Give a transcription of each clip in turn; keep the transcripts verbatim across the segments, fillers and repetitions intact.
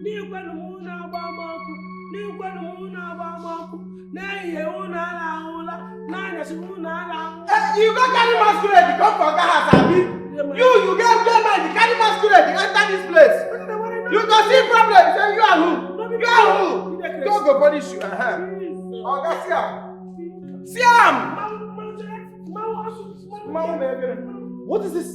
N'ikwenụ m unu agba m ọkụ, n'ikwenụ m unu agba m ọkụ, n'ehihie unu arahụla, n'anyasị unu arahụla. Eh, you go carry masquerade come for Oga house, abi? You, you get get mind, you carry masquerade, you enter this place. You go see problem, say you and who? You and who? God go punish you. Uh-huh. Oga, see am. See am. What is this?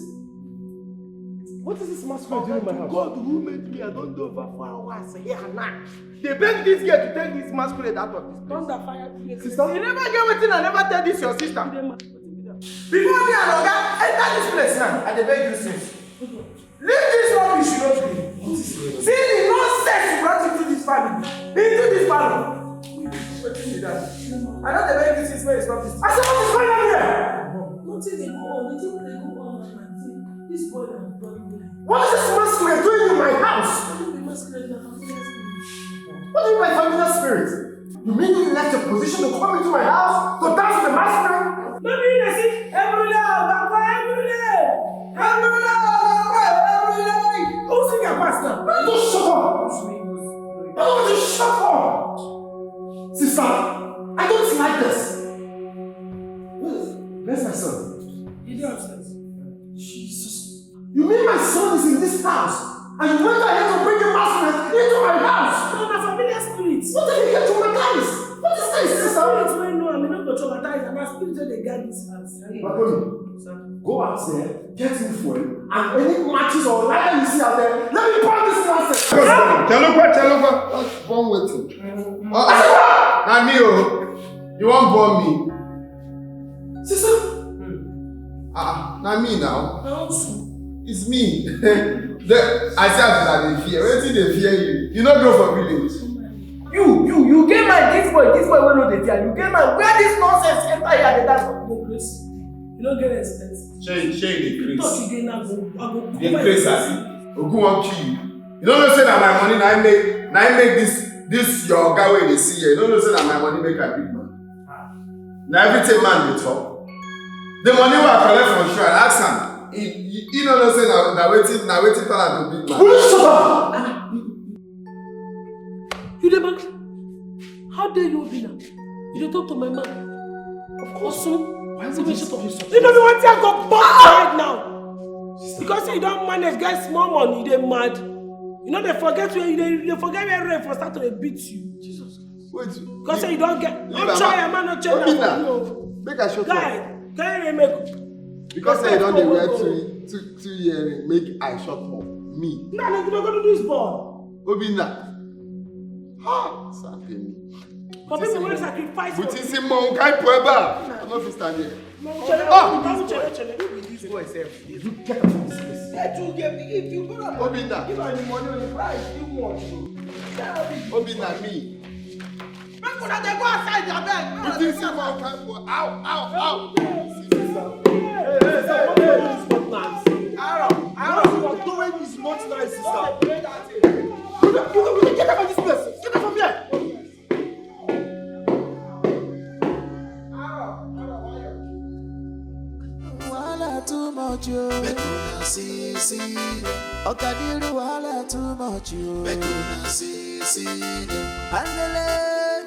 What is this masquerade doing in my house? God who made me, I don't know over four hours here now. They beg this girl to take this masquerade out of this place. Thunder fire. Sister, you never get wetin I never tell this your sister. Before me and Oga enter this place now, I dey beg you since. Leave this rubbish you no gree. See the nonsense you brought into this family, into this family. Wetin be that? I don dey beg you since, make you stop this. I say, what is going on here? Nothing dey go on. Nothing dey go on. This boy na very good. What is this masquerade doing in my house? Nothing be masquerade na. What do you mean by familiar spirit? You mean you left your position to come into my house to dance with the masquerade? No be you dey see every day, Oga, every day. Every day, Oga, every day. Who sing your pastor? Don't shut up. Don't you shut up. Sister, I don't like this. Where's, where's my son? He dey upstairs. Jesus. You mean my son is in this house? And you went ahead to bring a masquerade into my house? No, na familiar spirit. What did he get to my eyes? What is this, sister? Spirit wey know am, e no go traumatize am. Na spirit wey dey guide this house. Bakoni, go out there, get me fuel, and any matches or lighter you see out there, let me burn this nonsense. Tẹlifẹ, tẹlifẹ, burn wetin? Uh-uh. Na me o. You wan burn me? Sister. Ah, na me now. It's me. The, I say as una dey fear. Wetin dey fear you? You no grow for village. You, you, you get mind, this boy, this boy wey no dey fear. You get mind. Where this nonsense enter here dey dance for no grace? You no get respect. Shey, shey dey craze. Talk again, I go, I go. Dey craze, abi? Ogun wan kill you. You no know say na my money na im make, na im make this, this your oga wey you dey see here. You no know say na my money make am big man. Na everything man dey talk. The money wey I collect from shrine, ask am. He, he, he no know say na, na wetin, na wetin turn am to big man. Will you shut up? You dey mad? How dare you, Obinna? You dey talk to my man. Of course. Why would you shut up? You know the one thing I go bust your head now. Because say you don manage get small money, you dey mad. You no dey forget where you dey, you dey forget where rain for start to dey beat you. Jesus. Wait. Because say you don get. Don't try your man, no change that for you. Make I shut up. Guy, carry rain make. Because say you don dey wear two, two, two earring, make I shut up. Me. No, no, no, go do this ball. Obinna. Ha! Save me. For people wey sacrifice for you. With his mom, kai pueba. I no fit stand here. Ah! This boy sef. You get out of this place. Get you, get me. If you go down, Obinna. Give her the money on the price you want. Obinna, me. Make una dey go outside, abeg. Make una dey go outside. Ow, ow, ow. Sister. Hey, hey, hey, hey, this is not nice. Arrow, arrow. What you are doing is not nice, sister. Don't play that thing. You, you, you get out of this place. Get out from here. Arrow, arrow, arrow. Wahala too much, yo. Make una see, see. Okadiru wahala too much, yo. Make una see, see. Angele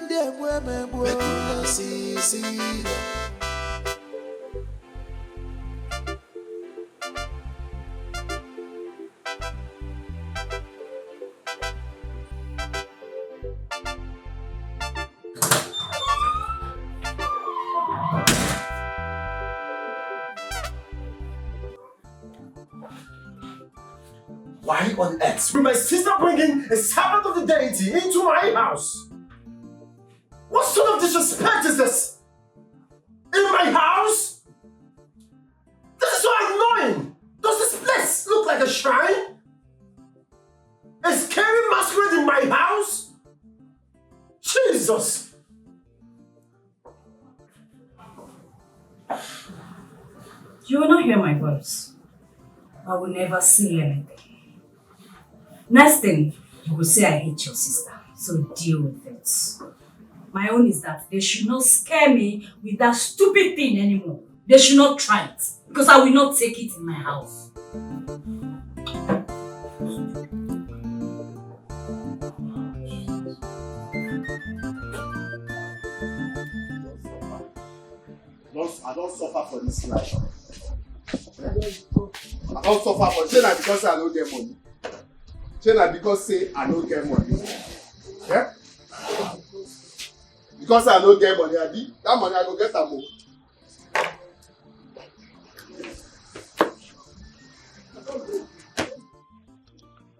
ndị egbu emegbu. Make una see, see. Why on earth will my sister bring in a servant of the deity into my house? What sort of disrespect is this? In my house? This is so annoying. Does this place look like a shrine? A scary masquerade in my house? Jesus! You will not hear my voice. I will never say anything. Next thing, you will say I hate your sister. So deal with it. My own is that they should not scare me with that stupid thing anymore. They should not try it because I will not take it in my house. I don suffer for this life. Eh? I don suffer for, say na because say I no get money. Say na because say I no get money. Eh? Because I no get money, abi? That money I go get am o.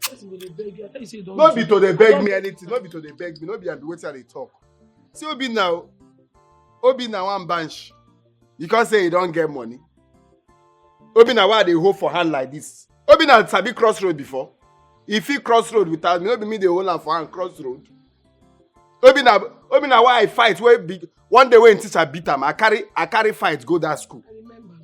Person go dey beg you. I tell you say you don No do. be to dey beg Don me anything. No be to dey beg me. No be I be wetin I dey talk. See Obinna o. Obinna wan bansh because say he don get money. Obinna wey I dey hold for hand like this. Obinna sabi cross road before. He fit cross road without me. No be me dey hold am for hand cross road. Obinna, Obinna wey I fight wey be one day when teacher beat am, I carry I carry fight go that school. I remember.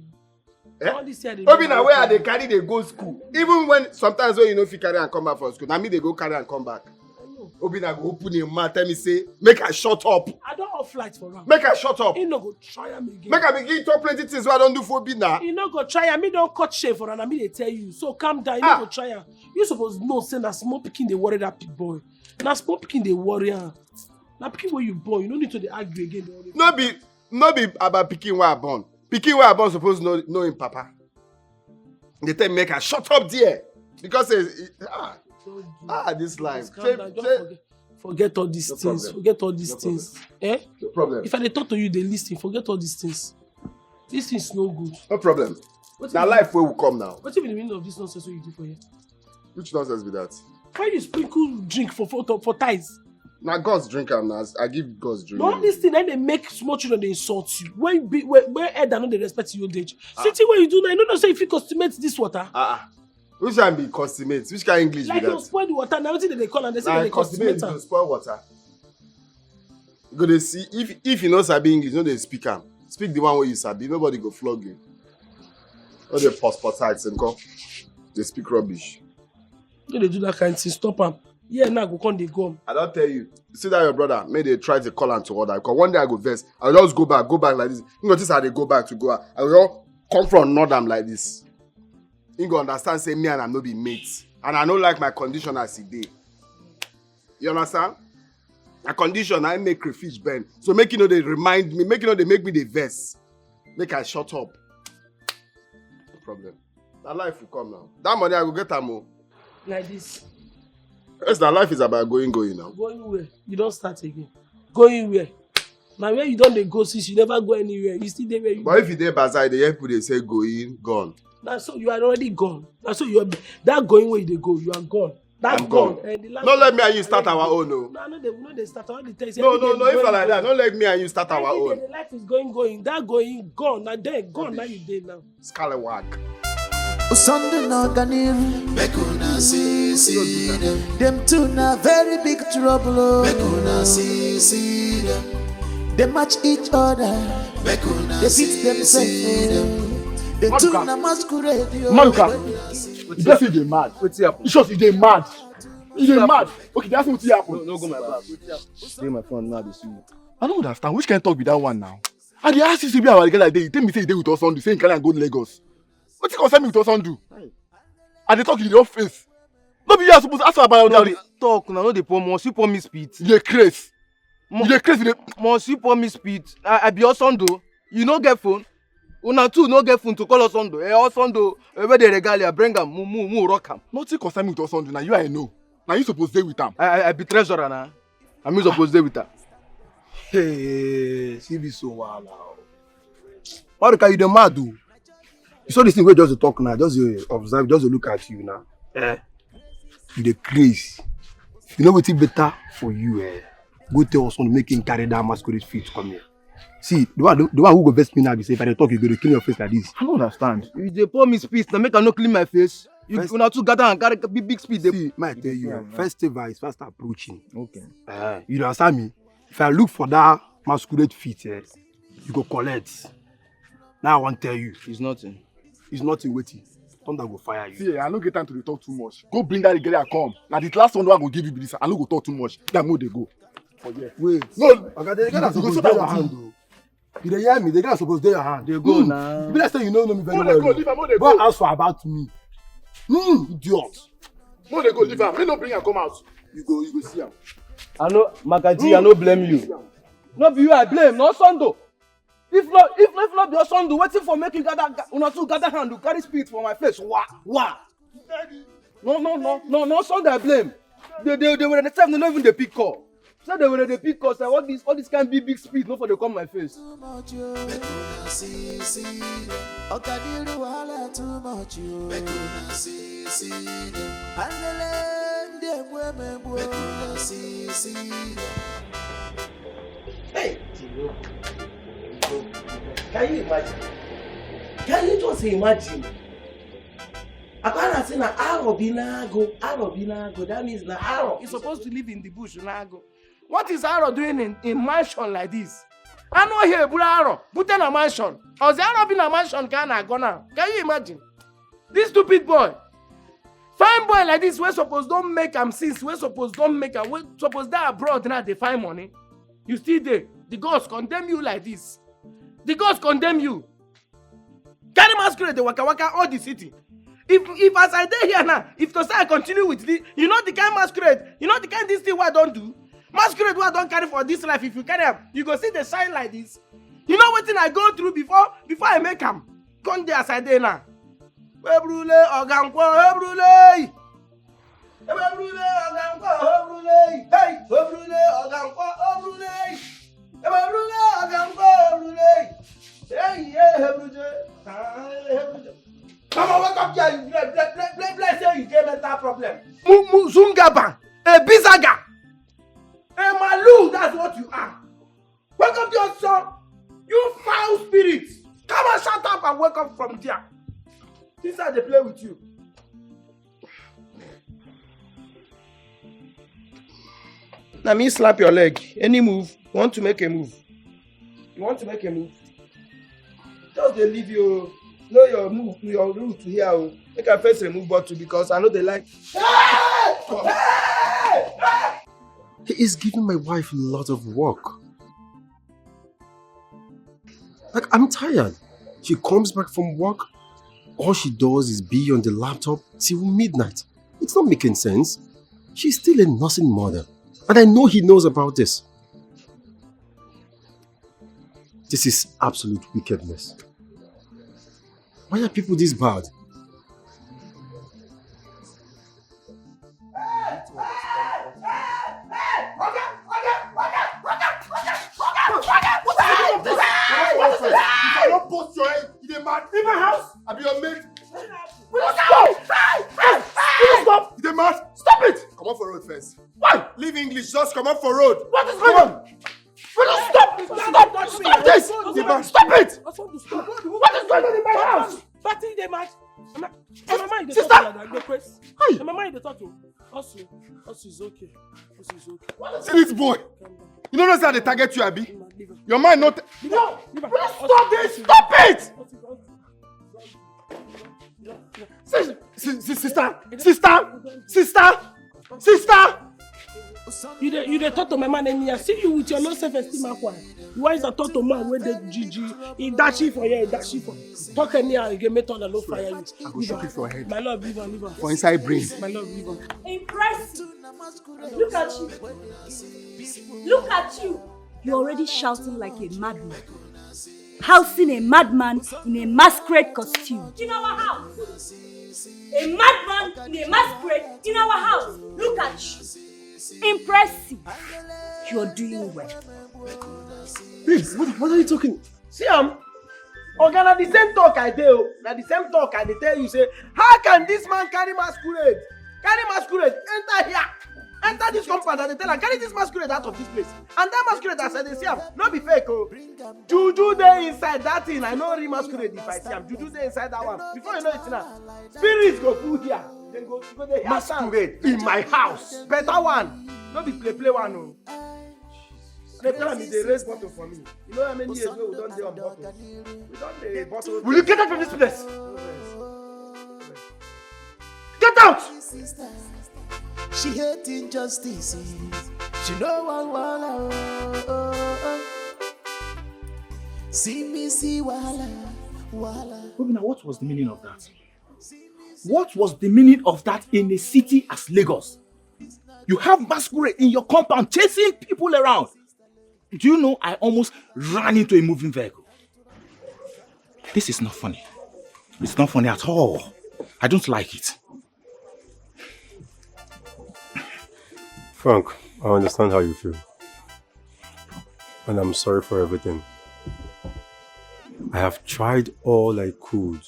Eh? All this year they Obinna wey I dey carry dey go school. Even when sometimes when you no fit carry am come back from school, na me dey go carry am come back. I know. Obinna go open him mouth tell me say make I shut up. I don off light for am. Make I shut up. He no go try am again. Make I begin talk plenty things wey I don do for Obinna. He no go try am. He don cut shame for am. Na me dey tell you. So calm down. He Ah. no go try am. You suppose know say na small pikin dey worry that big boy. Na small pikin dey worry am. Na pikin wey you born, you no need to dey argue again. Dey worry. No be no be about pikin wey I born. Pikin wey I born suppose know know him papa. They tell me make I shut up there because say ah Don't do. ah this life. Just calm Say- down. Just say- forget, forget all these No things. problem. Forget all these No problem. things. Eh? No problem. If I dey talk to you, dey listen. Forget all these things. These things no good. No problem. Wetin Na be- life wey we come now. Wetin be the meaning of this nonsense wey you do for here? Which nonsense be that? Why you sprinkle drink for for for ties? Na gods drink am na. I give gods drink. Na all this thing na dey make small children dey insult you. When be when, when elder no dey respect you old age. Ah. See thing wey you do now, you no know say you fit consummate this water. Ah ah. Which one be consummate? Which kind English Like be you that? spoil the water now. Wetin dem dey call am? They say Na dem dey consummate consummate you am. go spoil water. You go dey see if if you no sabi English, no dey speak am. Speak the one wey you sabi. Nobody go flog you. No dey pause pause side same come. Dey speak rubbish. No dey do that kind thing. Stop am. Yeah, now go come dey gum. I don tell you. See that your brother, make dey try to call am to order. Because one day I go vex. I go just go back, go back like this. You know, this I dey go back to go out. I go just come from north am like this. He go understand say me and am no be mates. And I no like my condition as e dey. You understand? My condition, I make crayfish bend. So make you no dey remind me, make you no dey make me dey vex. Make I shut up. No problem. Na life will come now. That money I go get am o. Like this. Yes, na life is about going, going now. Going where? You don start again. Going where? Na where you don dey go since you never go anywhere. You still dey where you But if you dey bazaar, you dey hear people dey say going, gone. Na so you are already gone. Na so you are that going where you dey go, you are gone. That I'm gone. gone. Eh, the last No let me and you start our own o. No, no, they no dey start. I dey tell you say No, every no, day no, if going, I like that, going. no let me and you start our Every own. day the life is going, going. That going, gone. Na there, gone. Now you dey now. Scallywag. Sunday no ganim. Make una see, see them. Them two na very big trouble. Oh. Make una see, see them. They match each other. Make una They beat see, themselves. see them. Oh. They two Maduka. na masquerade. Oh. Maduka. Make una see. You just say they mad. Wetin happen? You sure say they mad? You dey mad? Okay, they ask me wetin happen. No, no go my back. Wetin happen? Dey my front now, dey see you. I don't understand. Which kind of talk be that one now? I dey ask you, say be our girl like that. You tell me say you dey with us on the same kind and go Lagos. Wetin concern me with us on do? Hey. I dey talk in your face. No be you are supposed to ask about No that. dey talk now, no dey pour must you pour me spit. You dey craze. Mo- You dey craze. You dey Must you pour me spit? I, I be Osondo. You no get phone. Una two no get phone to call Osondo. Eh, Osondo, eh, where the regalia bring am, mu mu mu rock am. Nothing concern me with Osondo. Now you I know. Now you suppose dey with am. I, I, I be treasurer na. I mean suppose dey with am. Hey, see this so wahala. Maduka, you dey mad o. You saw this thing wey just dey talk now, just dey observe, just dey look at you now. Eh? You dey craze. You know wetin better for you, eh? Go tell Osondo make him carry that masquerade fit come here. See, the one, the one who go vex me now be say if I dey talk, you go dey clean your face like this. I don't understand. You dey pour me spit, na make I no clean my face. You First- una two gather and carry big big spit dey. See, make I tell you, eh, festival is fast approaching. Okay. Eh, you understand me? If I look for that masquerade fit, eh, you go collect. Now I wan tell you. It's nothing. It's nothing wetin. Thunder go fire you. See, eh, I no get time to dey talk too much. Go bring that girl and come. Na the last one wey I go give you be this. I no go talk too much. Guy, make we dey go. For here. Wait. No. Oga, the girl You go suppose dey your hand o. You dey hear me? The girl suppose dey your hand. Dey go Hmm. na. You be like say you no know me very Make we dey well go, o. leave am, make we dey Go go. ask for about me. Hmm, idiot. Make we dey go, leave am. Make no bring am come out. You go, you go see am. I no, Magaji, I no blame you. No be you I blame, na Osondo. If not, if not, if not be Osundu, wetin for make you gather, ga-, una two gather hand, you carry spit for my face. Wah, wah. No, no, no, no, no, Osundu I blame. They, they, they were the same, they no even dey pick call. So they were the pick call, say, all this, all this kind big, big spit, no for dey come my face. Too much, oh. Make una see, see. Okadiru wahala too much, oh. Make una see, see. Angele, ndị egbu emegbu. Make una see, see. Hey, Jehovah. Can you imagine? Can you just imagine? Akwa na say na Aro bi na ago, Aro bi na ago. That means na Aro. You're supposed to live in the bush, na ago. What is Aro doing in, in mansion like this? I know here, Bura Aro, but then a mansion. Or the Aro be na mansion can I go now? Can you imagine? This stupid boy. Fine boy like this, we suppose don't make am since, we suppose don't make am, we suppose that abroad now they find money. You still there. The gods condemn you like this. The gods condemn you. Carry masquerade dey waka waka all the city. If, if as I dey here now, if to say I continue with the, you know the kind masquerade, you know the kind this thing wey I don do, masquerade wey I don carry for this life, if you carry am, you go see the shine like this. You know wetin I go through before, before I make am. Come dey as I dey now. Ebrule ogankwo, ebrule. Ebrule ogankwo, ebrule. Hey, ebrule ogankwo, ebrule. Ebrule ogankwo, ebrule. Hey, yeah, ebrule. Ah, ebrule. Come on, wake up here. You play, play, play, play, play, say you get mental problem. Mu-, mu-, Zungaba, a bizaga, a malu, that's what you are. Wake up your son. You foul spirit. Come and shut up and wake up from there. This how they play with you. Na me slap your leg. Any move? You want to make a move? You want to make a move? Just dey leave you. Know your move, your route here. Oh. Make I first remove bottle because I know they like. He is giving my wife a lot of work. Like, I'm tired. She comes back from work, all she does is be on the laptop till midnight. It's not making sense. She's still a nursing mother, and I know he knows about this. This is absolute wickedness. Why are people this bad? What is this? If I don't bust your head, you dey mad. In my house? I be your mate. Will you stop? Will you stop? You dey mad? Stop it! Comot for road first. Why? Leave English, just comot for road. What is going on? Will you stop? Stop! Stop this! You dey mad? Stop it! What is going on in my house? Party dey mad. My mama dey talk like that. Hey! My mama dey talk to. Also, also is okay. Also is okay. See this boy. You know say I dey target you, abi? Your mind not. No! Will you stop this? Stop it! Si-, si-, sister, sister, sister, sister. You dey, you dey talk to my man anyhow. See you with your low self-esteem, Akwa. You why is a talk to man wey dey G G? He dash you for here, he dash you for. Talk anyhow again, make thunder no fire you. I go shook you for head. My love, leave on, leave on. For inside brain. My love, leave on. Impressive. Look at you. Look at you. You're already shouting like a madman. Housing a madman in a masquerade costume. In our house. A madman in a masquerade in our house. Look at you. Impressive. You're doing well. Babes, what, what are you talking? See am, oga, na the same talk I dey o. Na the same talk I dey tell you say, how can this man carry masquerade? Carry masquerade, enter here. Enter this compound, I dey tell am, carry this masquerade out of this place. And that masquerade, as I dey see am, no be fake o. Juju dey inside that thing. I know real masquerade if I see am. Juju dey inside that one. Before you know it now, spirits go full here. Dem go, go dey hear sound. Masquerade in my house. Better one. No be play play one o. They tell me they raise bottle for me. You know how many years wey we don dey on bottle? We don dey bottle. Will you get out from this place? Get out! She hate injustice. She no wan wahala. Oh, oh, oh. See me see wahala, wahala. Obina, what was the meaning of that? What was the meaning of that in a city as Lagos? You have masquerade in your compound chasing people around. Do you know I almost ran into a moving vehicle? This is not funny. It's not funny at all. I don't like it. Frank, I understand how you feel. And I'm sorry for everything. I have tried all I could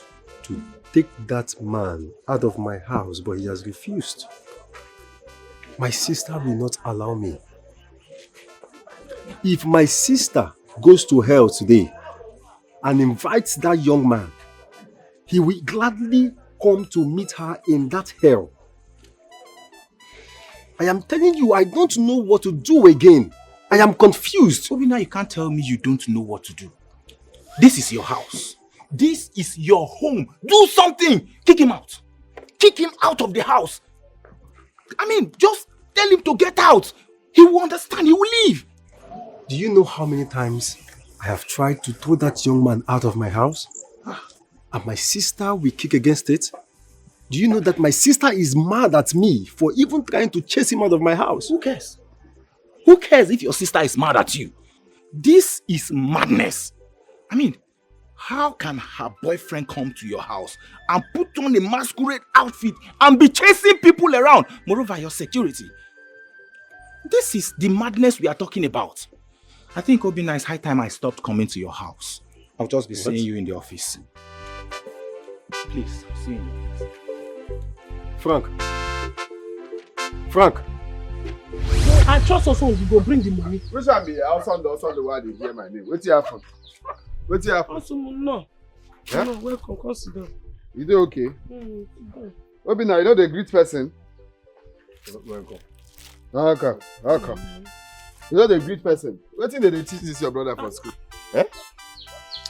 to take that man out of my house, but he has refused. My sister will not allow me. If my sister goes to hell today and invites that young man, he will gladly come to meet her in that hell. I am telling you, I don't know what to do again. I am confused. Obina, you can't tell me you don't know what to do. This is your house. This is your home. Do something. Kick him out. Kick him out of the house. I mean, just tell him to get out. He will understand. He will leave. Do you know how many times I have tried to throw that young man out of my house? And my sister will kick against it? Do you know that my sister is mad at me for even trying to chase him out of my house? Who cares? Who cares if your sister is mad at you? This is madness. I mean, how can her boyfriend come to your house and put on a masquerade outfit and be chasing people around? Moreover, your security. This is the madness we are talking about. I think, Obina, it's high time I stopped coming to your house. I'll just be seeing you in the office. Please, see you in the office. Frank. Frank. I trust also you go bring the money. Which one be outside the outside the world dey hear my name? Wetin happen? Wetin happen? Also, no. Eh? No, welcome. Come sit down. You dey okay? Mm, sit down. Obina, you no dey greet person? Welcome. How come? How come? You no dey greet person. Wetin dey dey teach this your brother for school? Eh?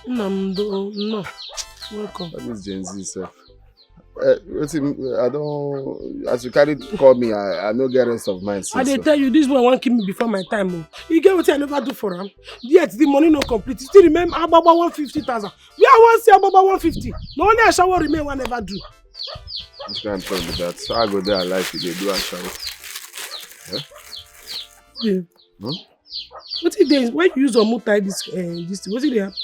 Nna m do no. Welcome. That is Gen Z sef. Uh, wetin I don as you carry call me, I, I no get rest of mind. I Since, dey so. Tell you, this boy wan kill me before my time o. E get wetin I never do for am. Yet the money no complete. You still remember Agbagba one fifty thousand. Where I wan see Agbagba one fifty? Na only ashawo remain wey I never do. Which kind of talk be that? So I go there like you dey do ashawo. Yeah. Hmm? Wetin dey? Why you use omo tie this uh, this thing? Wetin dey happen?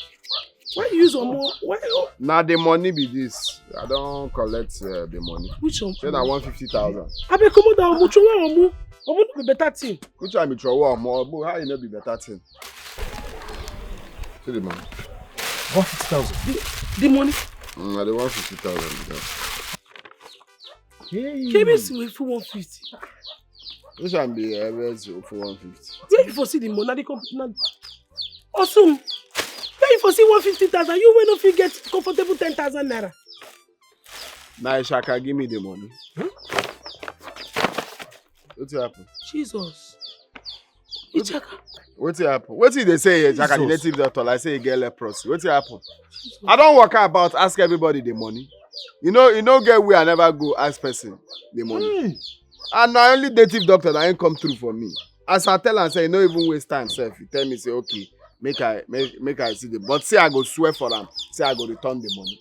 Why you use omo? Why? Oh, Na the money be this. I don collect uh, the money. Which one? Say na one fifty thousand. Abeg comot that omo. Throw away omo. Omo no be better thing. Which one be throw away omo? Omo, how e no be better thing? See the money. One fifty thousand. The money. Mm, na the one fifty thousand be that. K B C wey full one fifty. Which one be uh, where's for one fifty? Where you for see the money? Na the company. Na Osun. Where you for see one fifty thousand? You wey no fit get comfortable ten thousand naira. Na Ishaka give me the money. Wetin happen? Jesus. Ishaka. Wetin happen? Wetin you dey say here, Ishaka? The Jesus. Native doctor, like say you get leprosy. Wetin happen? I don waka about ask everybody the money. You know, you no get where I never go ask person the money. And na only native doctor na him come through for me. As I tell am say, no even waste time sef. He tell me say, okay, make I make, make I see the. But say I go swear for am. Say I go return the money.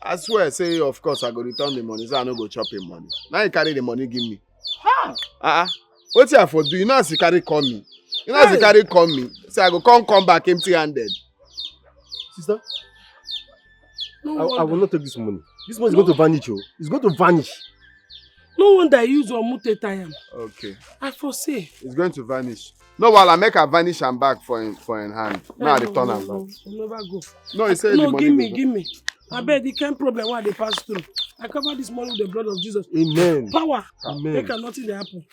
I swear say, of course I go return the money. Say I no go chop him money. Now he carry the money give me. Ah, ah. Wetin I for do? You know as he carry call me. You know as he Hey. Carry call me. Say I go come come back empty handed. Sister, No I, I wonder. Will not take this money. This money is going to vanish, oh. It's going to vanish. No wonder I use omo take tie am. Okay. I for say. It's going to vanish. No, while I make her vanish and back for in, for in hand. Now I No, return no, am no, back. no, never go. No, he said the No, money give me, go give me. I bet the kind problem wey I dey pass through. I cover this money with the blood of Jesus. Amen. Power. Amen. Make am nothing dey happen.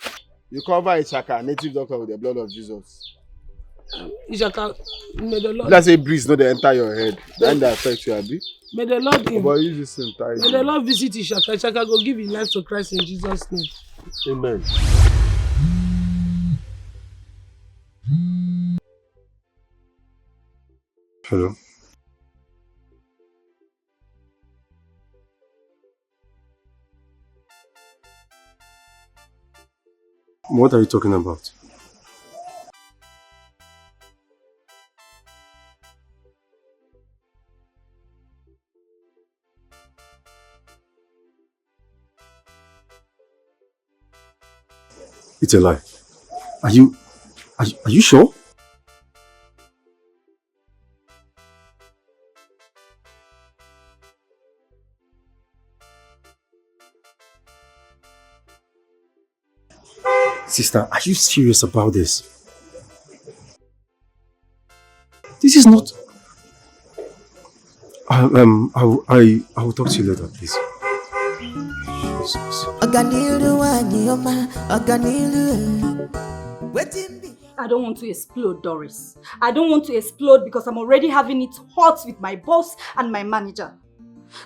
You cover Ishaka, native doctor with the blood of Jesus. Ishaka, may the Lord, Let's say breeze no dey enter your head. Then dey affect you, abi? May the Lord, in, But use this thing tie. May the Lord visit Ishaka. Ishaka go give his life to Christ in Jesus' name. Amen. Hello. What are you talking about? It's a lie. Are you, are you, are you sure? Sister, are you serious about this? This is not. I, um, I, will- I, I will talk to you later, please. Jesus. Ọganiru nwanyị ọma, ọganiru. Wetin be? I don't want to explode, Doris. I don't want to explode because I'm already having it hot with my boss and my manager.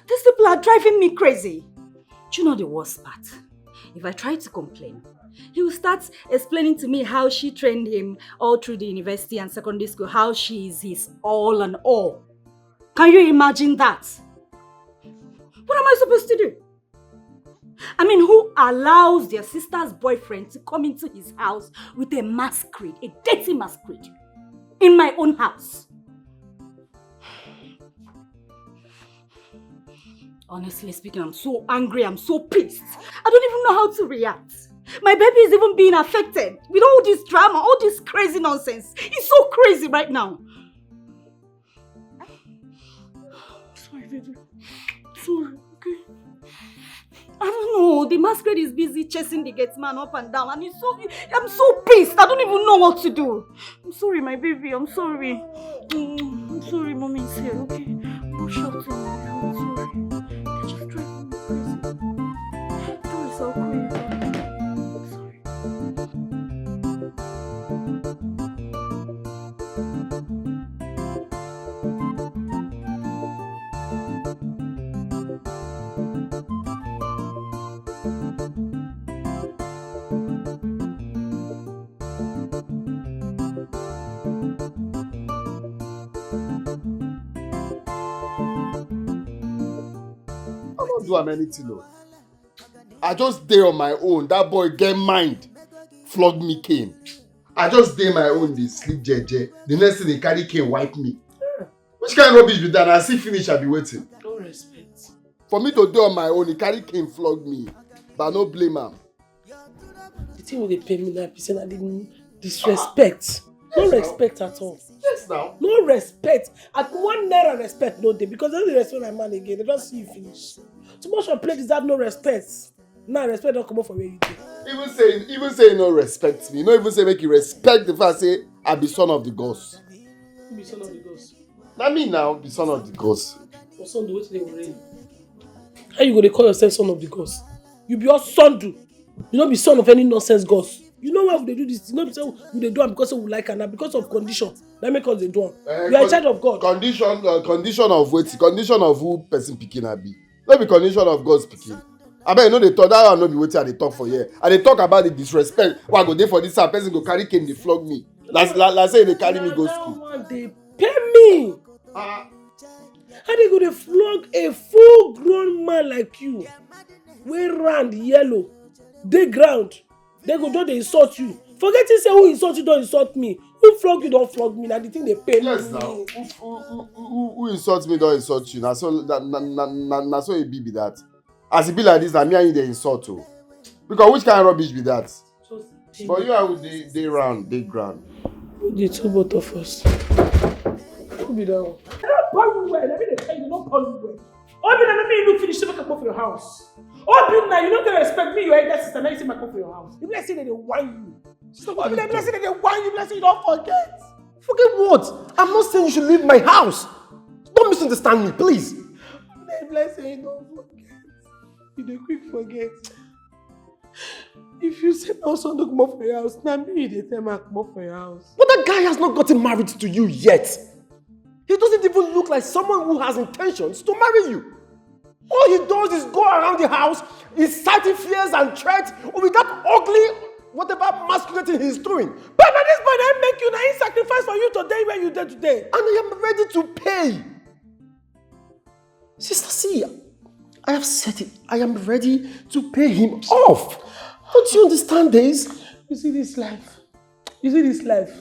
These people are driving me crazy. Do you know the worst part? If I try to complain, he will start explaining to me how she trained him all through the university and secondary school, how she is his all and all. Can you imagine that? What am I supposed to do? I mean, who allows their sister's boyfriend to come into his house with a masquerade, a dirty masquerade, in my own house? Honestly speaking, I'm so angry, I'm so pissed. I don't even know how to react. My baby is even being affected with all this drama, all this crazy nonsense. It's so crazy right now. Sorry, baby. Sorry, okay? I don't know. The masquerade is busy chasing the gate man up and down, and it's so I'm so pissed. I don't even know what to do. I'm sorry, my baby. I'm sorry. Mm, I'm sorry, mommy is here, okay? No shouting, I'm sorry. They're just driving me crazy. Please, I'll call you back. I'm sorry. I don't do am anything o. I just dey on my own. That boy get mind. Flog me cane. I just dey my own, dey sleep jeje. The next thing they carry cane wipe me. Which kind of rubbish be that? I see finish, I be waiting. No respect. For me to dey on my own, he carry cane flog me. But I no blame am. The thing wey dey pain me now be say na the disrespect. No respect at all. Yes now. No respect. At one naira respect no dey because they no dey respect my man again. They don see you finish. Too much of play deserve no respect. Now respect don comot for where you dey. Even say even say he no respect me. No even say make he respect the fact say I be son of the gods. Who be son of the gods? Na me now be son of the gods. For son do wetin dey worry you. How you go dey call yourself son of the gods? You be all son do. You no be son of any nonsense gods. You know why we dey do this thing? No be say we dey do am because say we like am, na because of condition. Na make us dey do am. Eh, You are a con- child of God. Condition uh, condition of wetin? Condition of who person pikin I be? No be condition of God's pikin. Abeg, no dey talk that one. No be wetin I dey talk for here. I dey talk about the disrespect wey I go dey for this side. Person go carry cane dey flog me. Like like like say they carry me go That school. One dey pay me. Ah, How they go dey flog a full grown man like you? Wey round yellow, dey ground. They go just dey insult you. Forgetting say who insult you don insult me. Who flog you don flog me. Na the thing dey pain yes me. Now. Who, who, who, who, who insult me don insult you. Na so na na na na, na so e be be that. As e be like this, na me and you dey insult o. Because which kind of rubbish be that? But you and we dey dey round, dey ground. Who the two both of us? Who be that one? I don't call you well. I mean, they tell you don't call you well. Obinna, let me look finish to make a move for your house. Obinna, you don't respect me, your elder sister. Now you say my come for your house. You like say they dey whine you. Obinna, you like say they dey whine you. You like say you don't forget. Forget what? I'm not saying you should leave my house. Don't misunderstand me, please. Obinna, you like say you don't forget. You dey quick forget. If you say my son don't come up for your house, now me you dey tell me come up for your house. But that guy has not gotten married to you yet. He doesn't even look like someone who has intentions to marry you. All he does is go around the house, inciting fears and threats with that ugly, whatever masquerading he's doing. But now this boy dey make you now he sacrifice for you today where you dey today. And I am ready to pay. Sister, see, I have said it. I am ready to pay him off. Don't you understand this? You see this life. You see this life.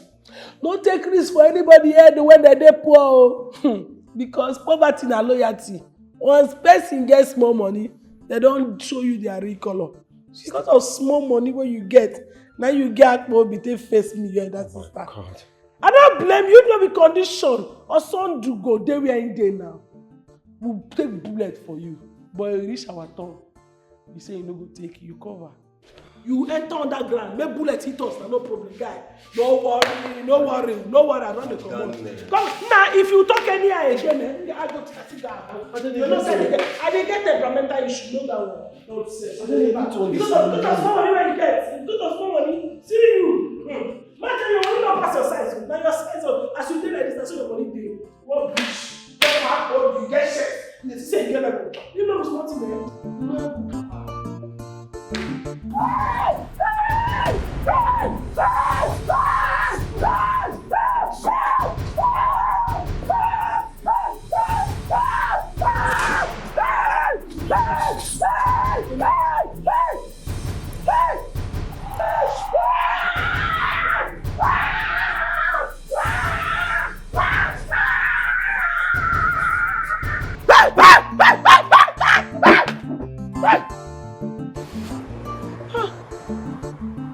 No take risk for anybody here the way that they poor. Oh. Hmm. Because poverty na loyalty. Once person get small money, they don't show you their real color. Because of small money when you get, now you get more be take face me here, that sister. God. I don't blame you, no be condition. Or son do go, dey where in dey now. We take bullet for you. But e reach our turn. You say you no go take, you cover. You enter underground, make bullet hit us, na no problem, guy. No worry, no worry, no worry, I don dey comot. Come, na if you talk anyhow again, eh, I go sit down. You know say I dey get, I dey get temperamental issue, know that one. Nonsense. You go to, go to small money wey you get. You go to small money. See you. Hmm. Imagine your money no pass your size. Na your size o. As you dey like this, na so your money dey. What bitch? Get back, oh, you get shirt. You dey see say you get level. You know small thing, eh?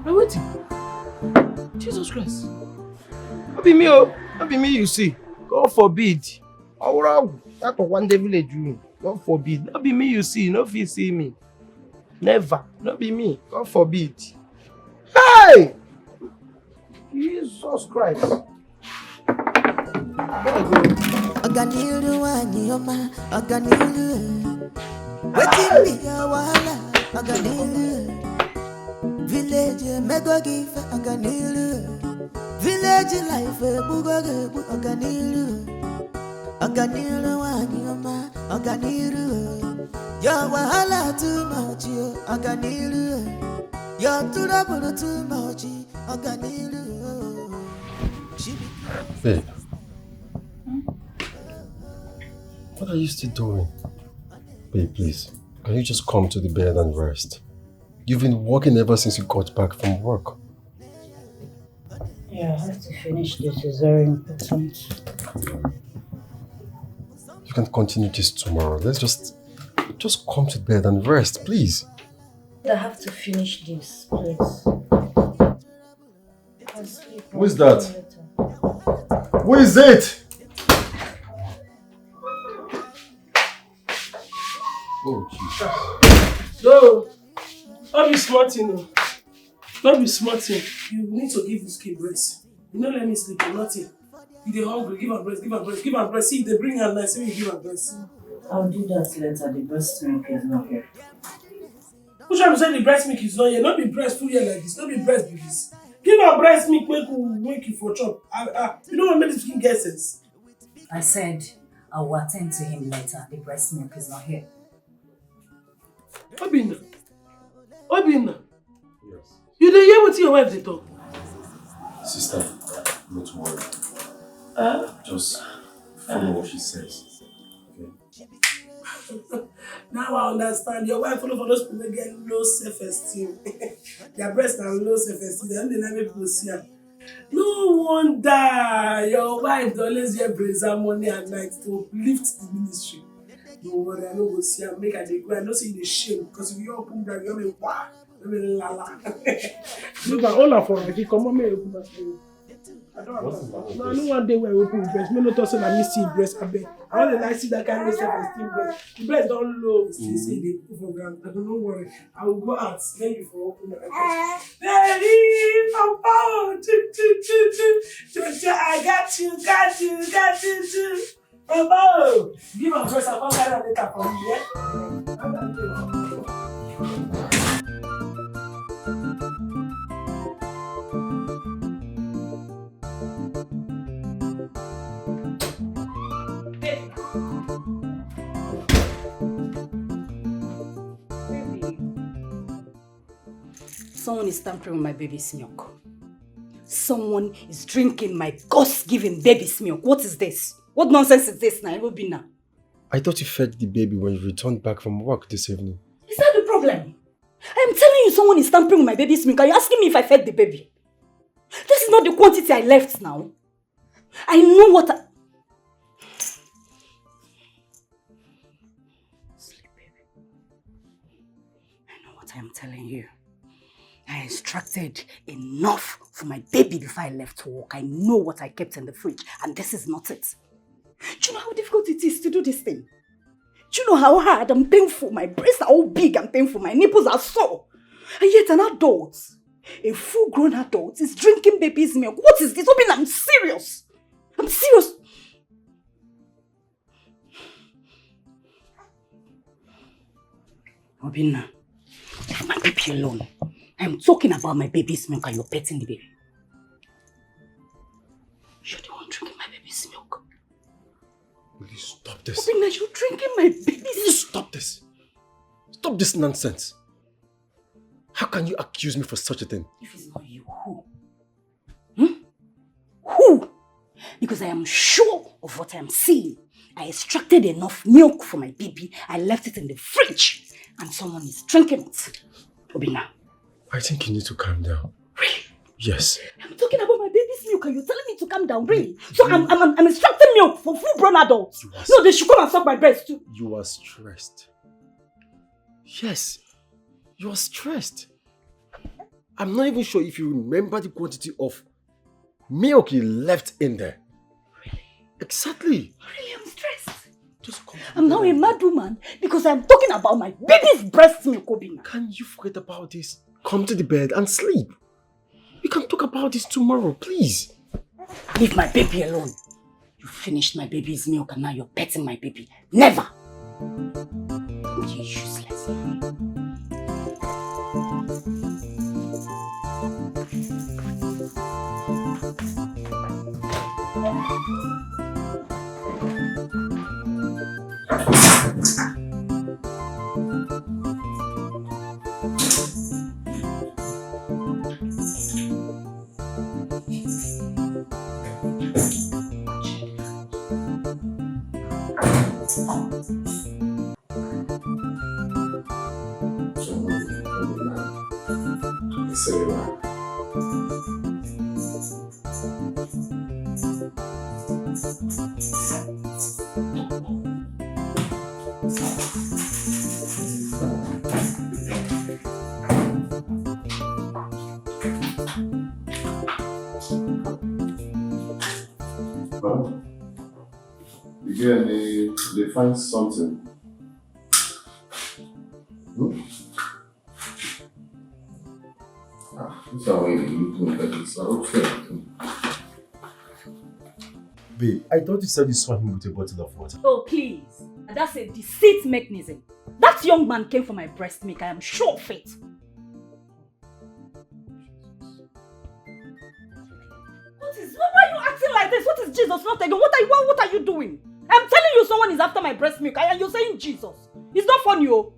Na wetin? Jesus Christ. No be me o. No be me you see. God forbid. Owura, that of one day village you. God forbid. No be me you see. No fit see me. Never. No be me. God forbid. Hey! Jesus Christ. Ọganiru nwanyị ọma, ọganiru. Wetin be your wahala? Ọganiru. Village emego gị ife, ọganiru. Village life egbugo gị egbu, ọganiru. Ọganiru nwanyị ọma, ọganiru. Your wahala too much, yo, ọganiru. Your trouble too much, ọganiru. Babe, what are you still doing? Babe, please, can you just come to the bed and rest? You've been working ever since you got back from work. Yeah, I have to finish this. It's very important. You can continue this tomorrow. Let's just, just come to bed and rest, please. I have to finish this, please. I'll sleep. Who is that? Later. Who is it? Oh, Jesus. No, no be small thing o. No be small thing. You need to give this kid breast. You no let me sleep or nothing. You dey hungry, give am breast, give am breast, give am breast. See, you dey bring am now, say you give am breast. I'll do that later. The breast milk is not here. Which one be say the breast milk is not here? No be breast full here like this. No be breast be this. Give am breast milk, make you, make you for chop. Ah, ah. You no wan make this pikin get sense. I said I will attend to him later. The breast milk is not here. Obinna. Obinna. Yes. You dey hear wetin your wife dey talk? Sister, not worry. Huh? Just follow what she says. Okay? Now I understand. Your wife follow for those people wey get low self-esteem. Their breast na low self-esteem. They no dey like make people see am. No wonder your wife dey always wear brazier morning and night to uplift the ministry. No worry, I no go see am. Make I dey go. I know say you dey shame because if you open bra, you make wa, you make lala. Look at all am for ready. Come on, make you open am for you. I don't understand. No, I no wan dey where I open breast. Make no talk say na me see breast, abeg. I no dey like see that kind of self-esteem breast. The breast don low. See say e dey put for ground. No worry. I will go out. Then you for open the entrance. Baby, papa, oh, choo, choo, choo, choo. Choo, choo, I got you, got you, got you, too. Papa, oh, give am first, I come carry am later for you, yeah? Baby. Someone is tampering with my baby's milk. Someone is drinking my God-given baby's milk. What is this? What nonsense is this now, Obinna? I thought you fed the baby when you returned back from work this evening. Is that the problem? I am telling you, someone is tampering with my baby's milk. Are you asking me if I fed the baby? This is not the quantity I left now. I know what I... Sleep, baby. I know what I am telling you. I extracted enough for my baby before I left work. I know what I kept in the fridge, and this is not it. Do you know how difficult it is to do this thing? Do you know how hard and painful? My breasts are all big and painful. My nipples are sore. And yet an adult, a full-grown adult, is drinking baby's milk. What is this? Obinna, I'm serious. I'm serious. Obinna, leave my baby alone. I'm talking about my baby's milk and you're petting the baby. You're the one drinking my baby's milk. Will you stop this? Obinna, you're drinking my baby's Will you stop this? Stop this nonsense. How can you accuse me for such a thing? If it's not you, who? Hmm? Who? Because I am sure of what I am seeing. I extracted enough milk for my baby. I left it in the fridge. And someone is drinking it. Obinna. I think you need to calm down. Really? Yes. I'm talking about my baby's milk and you're telling me to calm down, really? So I'm, I'm, I'm extracting milk for full-grown adults. No, they should come and suck my breast too. You are stressed. Yes. You are stressed. I'm not even sure if you remember the quantity of milk you left in there. Really? Exactly. Really, I'm stressed. Just come. I'm now a mad woman because I'm talking about my baby's breast milk, Obinna. Can you forget about this? Come to the bed and sleep. We can talk about this tomorrow, please. Leave my baby alone. You finished my baby's milk and now you're petting my baby. Never! You useless. Well, again, they, they find something. Hmm? Ah, this is how you look like this. Okay. Babe, I thought you said you saw him with a bottle of water. Oh, please. That's a deceit mechanism. That young man came for my breast milk. I am sure of it. What is, why are you acting like this? What is Jesus not again? What are you, what, what are you doing? I'm telling you someone is after my breast milk and you're saying Jesus. It's not funny, oh.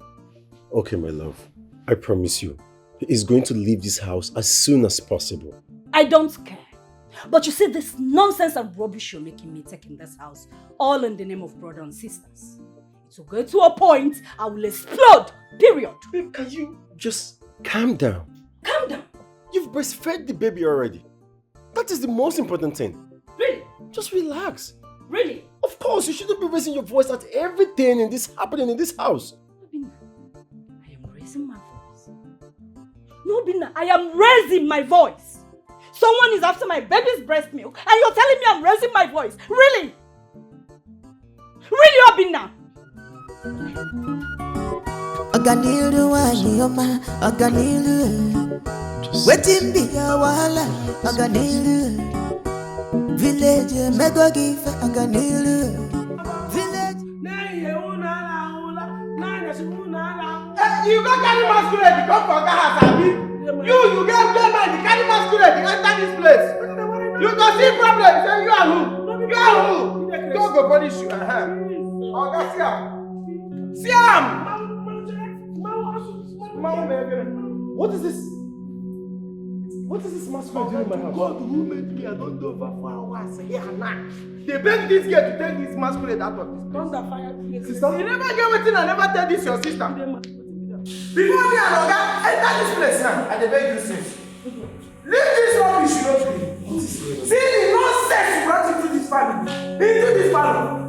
Okay, my love. I promise you, he is going to leave this house as soon as possible. I don't care. But you see this nonsense and rubbish you're making me take in this house, all in the name of brother and sisters. It will go to a point I will explode. Period. Babe, can you just calm down? Calm down. You've breastfed the baby already. That is the most important thing. Really? Just relax. Really? Of course, you shouldn't be raising your voice at everything in this happening in this house. Obinna, I am raising my voice. No, Obinna, I am raising my voice. Someone is after my baby's breast milk, and you're telling me I'm raising my voice. Really? Really, Obinna? Ọganiru nwanyị ọma, ọganiru. Wetin be your wahala? Ọganiru. Village emego gị ife, ọganiru. Village. Eh, you go carry masquerade come for oga house, abi? You, you get get mind, carry masquerade enter this place. You go see problem, say you are who? You are who? God go punish you. Uh-huh. Oga, see am. See am. What is this? What is this masquerade doing in my house? God who made me, I don't know over four hours here now. They beg this girl to take this masquerade out of this place. Thunder fire. Sister? You never get wetin I never tell this your sister. Before me and oga enter this place now, I dey beg you since. Leave this rubbish you no gree. See the nonsense you brought into this family. Into this family.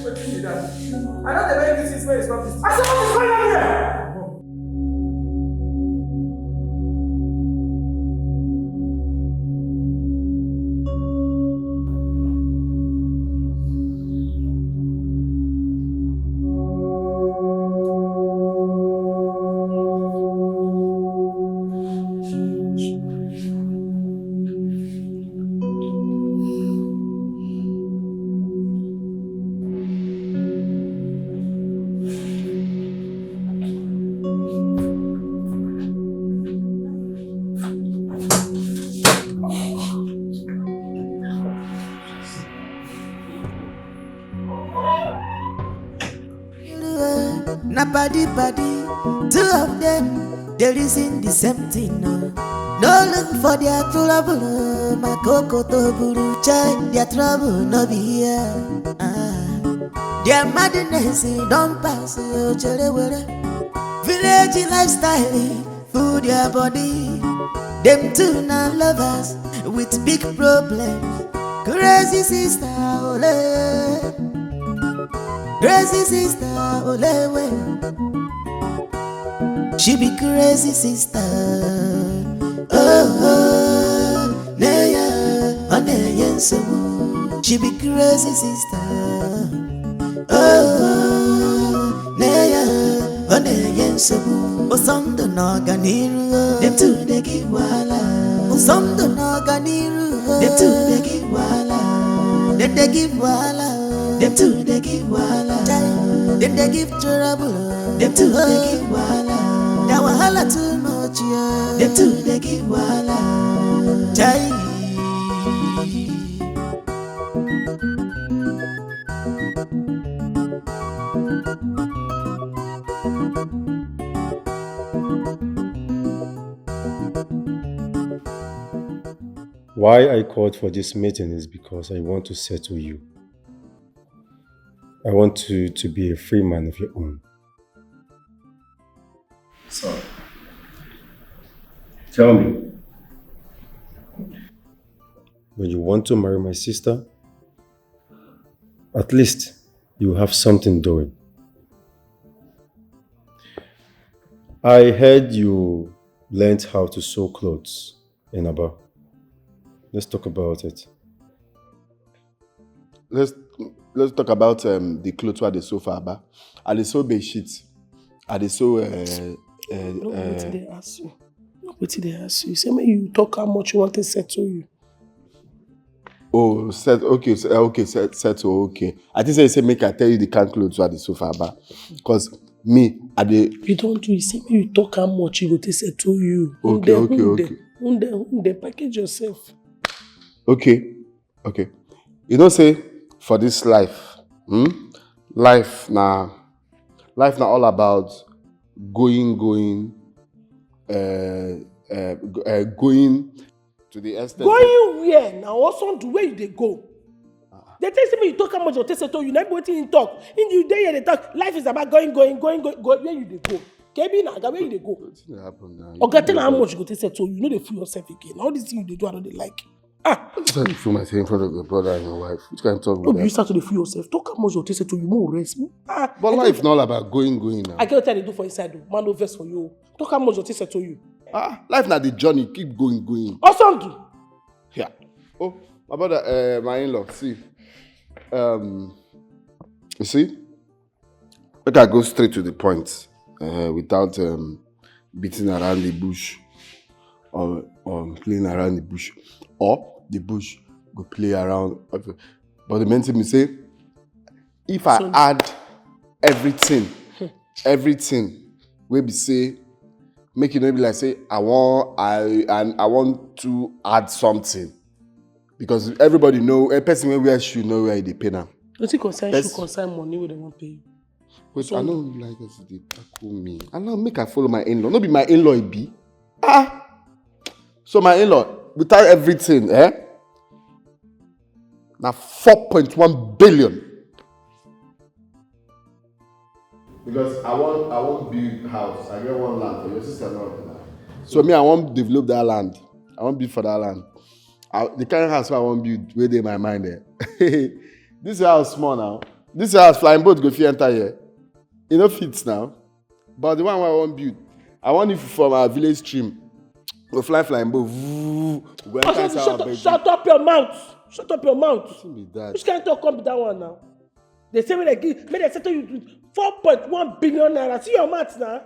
Wetin be that? I no dey beg you since, where is rubbish? I say what is going on here? Body, body, two of them, they reason the same thing. No, no look for their trouble. My coco to buru chai, their trouble no be here. Ah. Their madness, eh, don't pass, oh, chere were. Village lifestyle, food their body. Them two na lovers with big problems. Crazy sister, ole. Crazy sister, ole we. She be crazy sister. Oh, oh, Leia, Oneyenso. She be crazy sister. Oh, Leia, Oneyenso. Osando no ganiru. Them two they give wala. Osando no ganiru. Them two they give wala. Then they give wala. Them two they give wala. Then they give trouble. Them two they give wala. Their wahala too much, yeah. Them two they give wala. Chai. Why I called for this meeting is because I want to settle you. I want you to be a free man of your own. So, tell me, when you want to marry my sister, at least you have something doing. I heard you learned how to sew clothes in Aba. Let's talk about it. Let's let's talk about um, the clothes where they sew for Aba. I dey sew bed sheets. I dey sew. Uh, uh, No be wetin uh, dey ask you. No be wetin dey ask you. Say make you talk how much you want to settle you. Oh, set okay, set, okay, set, settle okay. I think say say make I tell you the kind clothes where they sew for Aba, cause me I dey You don't do it. Say make you talk how much you go to settle you. Okay, okay, okay. Unde, unde, package yourself. Okay, okay. You know say for this life, hmm? Life na life na all about going, going, uh, uh, go- uh, going to the extent. Going where now? What's on the way you dey go? They tell me you talk how much you take settle you. Never wetin him talk. In you dey here dey talk. Life is about going, going, going, going, going. Where you dey go? Kebi na aga where you dey go? Wetin dey happen now? Oga tell her how much you go take settle you. You no dey fool yourself again. All these things you dey do, I no dey like. Ah, Why you trying to fool myself in front of your brother and your wife? Which kind of talk no be be you that? Start to dey fool yourself. Talk how much you take settle you. More rest. Ah, But I life tell- na all about going, going now. I get what I dey do for inside o. Man no vex for you. Talk how much you take settle you. Ah, life na the journey. Keep going, going. Osondu. Yeah. Oh, my brother, uh, my in-law. See, um, you see, make I go straight to the point uh, without um, beating around the bush or, or playing around the bush, or the bush go play around. But the main thing is say, if I So- add everything, everything wey be say, make e no be like say I wan I and I want to add something, because everybody know a person wey wear shoe know where e dey pain am. Wetin concern Yes. Shoe concern money wey dem wan pay you? Wait, So- I no like as e dey tackle me. I no make I follow my in-law. No be my in-law e be. Ah, so my in-law, without everything, eh? Na four point one billion. Because I want I want build house. I get one land for your sister now. So me, I want develop that land. I want build for that land. I, the kind of house I want build, where dey my mind there. This house small now. This house flying boat go fit enter here. E no fit now. But the one wey I wan build, I want it from our village stream. Go fly flying boat. Voo, go enter Oga, inside shut, our up, bedroom. Shut up your mouth. Shut up your mouth. Wetin be that? Which kind of talk come be that one now? They say when they give, make they settle you with four point one billion naira. See your mouth now.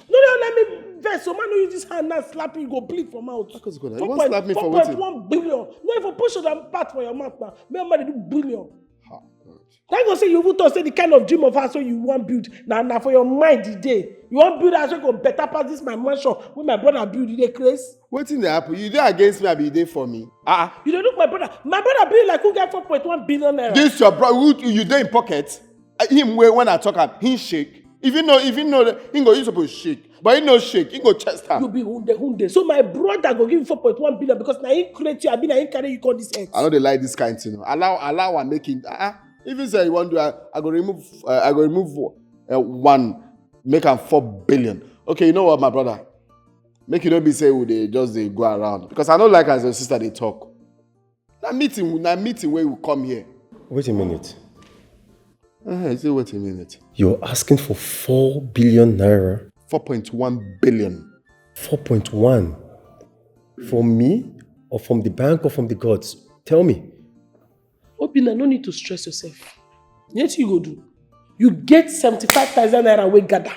No, no, let me vex. So man, no use this hand now slap you, you go bleed for mouth. Because God, you wan slap me for wetin? Four point one billion. No, if you push that part for your mouth now, make man dey do billion. Ha, God. Thank God say you even talk say the kind of dream of house wey you wan build na na for your mind e dey. You wan build house wey go better pass this my mansion wey my brother build, you dey craze. Wetin dey happen? You dey against me, abi you dey for me? Ah, You dey look my brother. My brother build like who get four point one billion naira. This your bro? Who you dey in pocket? Uh, him wey when I talk am, he shake. If you know, if you know, that he go, you suppose shake. But he no shake, he go chest her. You be hunde hunde. So my brother go give you four point one billion because na him create you, abi na him carry you come this earth. I no dey like this kind thing. Allow, allow am make him. Ah, ah. If you say you wan do, I, I go remove, uh, I go remove uh, one, make am four billion. Okay, you know what, my brother? Make you no be say we dey just dey go around because I no like as your sister dey talk. Na meeting, na meeting wey we come here. Wait a minute. Uh, say wait a minute. You're asking for four billion naira? Four point one billion. Four point one? From me or from the bank or from the gods? Tell me. Obina, no need to stress yourself. Wetin you go do? You get seventy-five thousand naira wey gather.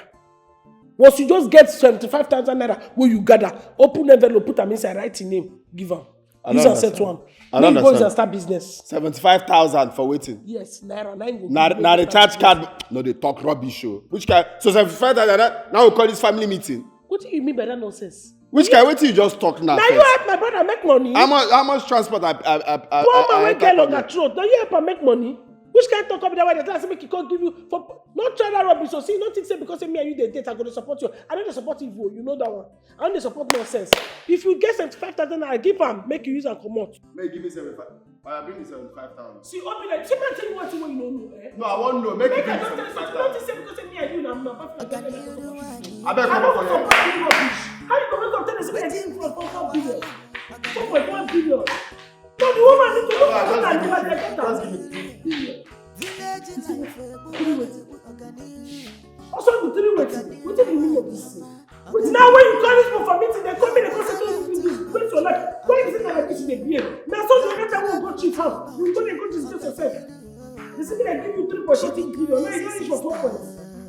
Once you just get seventy-five thousand naira wey you gather, open envelope, put am inside, write your name, give am. Use am set one. Make you go use am start business. Seventy-five thousand for wetin? Yes, naira. Na him go Na give you na recharge card. No dey talk rubbish o. Which kind? So seventy-five thousand na we call this family meeting? Wetin you mean by that nonsense? Which kind? Wetin you just talk now? Na you help my brother make money. How much how much transport I I I I Poor man wey get longer throat, na you help am make money. Which kind talk be that way? Dey tell am say make he come give you for no try that rubbish. So see, you no think say because say me and you dey date, I go dey support you. I no dey support evil. You know that one. I no dey support nonsense. If you get seventy-five thousand naira, give am, make you use am comot. Make you give me seventy-five. Oya, bring the seventy-five thousand. See, Obi, like, see, man, tell you one thing wey you no know, eh? No, I wan know. Make you Make I bring the just tell you seventy-five something. You no thousand. Think say because say me and you na my boyfriend and girlfriend, I go support you. Abeg, I come no up for go here. Support you rubbish. How you go wake up tell me say I give you four point one billion? Four point one billion. No, the woman need to look for that woman. Just give me three billion. Three wetin? Also, the three wetin? Wetin be meaning of this thing? Now when you call this people for meeting, they come in, they come say, "Don't do this, waste your life." Why is it that like this you dey behave? Now so the other time we go chief house, you go dey go disgrace yourself. They say they give you three point something billion, now you don reach for four point.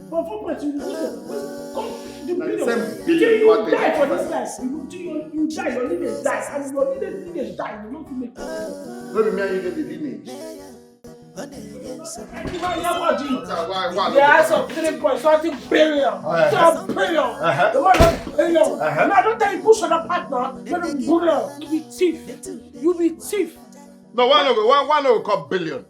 For four point, you lose it. Come, the Na the billion. Same billion Till you you wan take die for for this life, you, till you, you die, your lineage die, and your lineage, lineage die, you no fit make it. No be me and you dey the lineage. Why, why, why do you? Why, why, why, The house of three point something billion. Uh-huh. Seven billion. Uh-huh. The one that billion. Uh-huh. Now, I don't tell you push on that partner. You're a bully. You be thief. You be thief. No, why no go? Why, why no go call billion?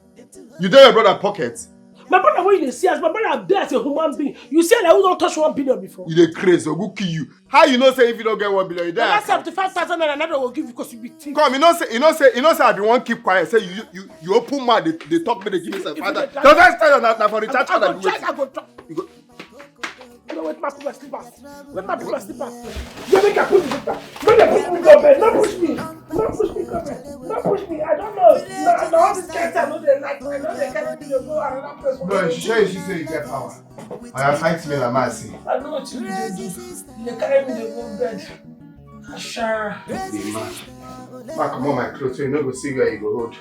You dey your brother pocket. My brother, when you dey see as my brother dey as a human being, you see like who don touch one billion before? You dey craze, or who kill you? How you know say if you don't get one billion, you die? That's seventy-five thousand naira. Another will give you because you be thief. Come, you know say, you know say, you know say I be one keep quiet. Say you, you, you open mouth, they, they talk, but they give me seventy-five thousand. If you dey Don't I tell you na, na for the chat I go, I go, I go, I go. You go. You know, wait, my put my slippers. Wait, my put my slippers. You make I put the slippers. No, they push me go bed. No push me. No push me go bed. No push me. I don't know. No, no, all this kind of thing, I know they like. I know they can't be go another place. No, she say she say you get power. Oya, fight me na mercy. I know what you dey do. You dey carry me dey go bed. Ashara. Be man. Mark comot my clothes so you no go see where you go hold.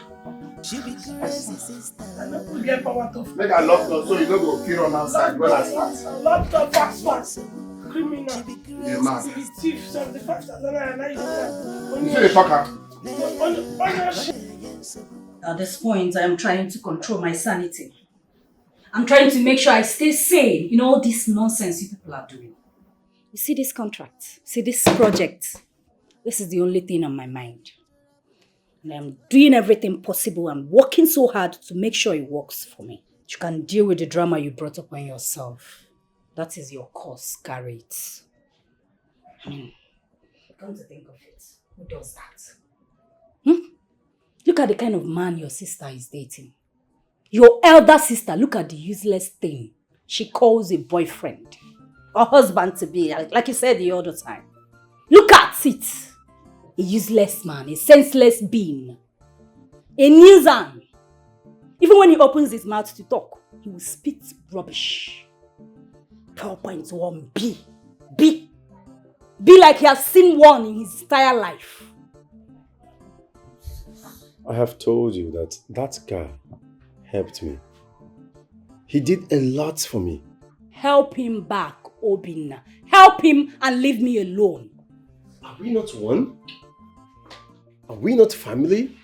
She be crazy sister. I no go get power to. Make I lock door so you no go fit run outside when I start. Lock door fast fast. Criminal. Be man. You be thief. Seventy-five thousand naira now you go. You see the fucker? Ownership. At this point, I am trying to control my sanity. I'm trying to make sure I stay sane in all this nonsense you people are doing. You see this contract, see this project. This is the only thing on my mind. And I'm doing everything possible. I'm working so hard to make sure it works for me. You can deal with the drama you brought upon yourself. That is your cause, carry it. I mean, come to think of it, who does that? Hmm? Look at the kind of man your sister is dating. Your elder sister, look at the useless thing she calls a boyfriend or husband to be, like, like you said the other time. Look at it. A useless man, a senseless being, a nuisance. Even when he opens his mouth to talk, he will spit rubbish. four point one B. B. Be like he has seen one in his entire life. I have told you that that guy helped me. He did a lot for me. Help him back, Obinna. Help him and leave me alone. Are we not one? Are we not family?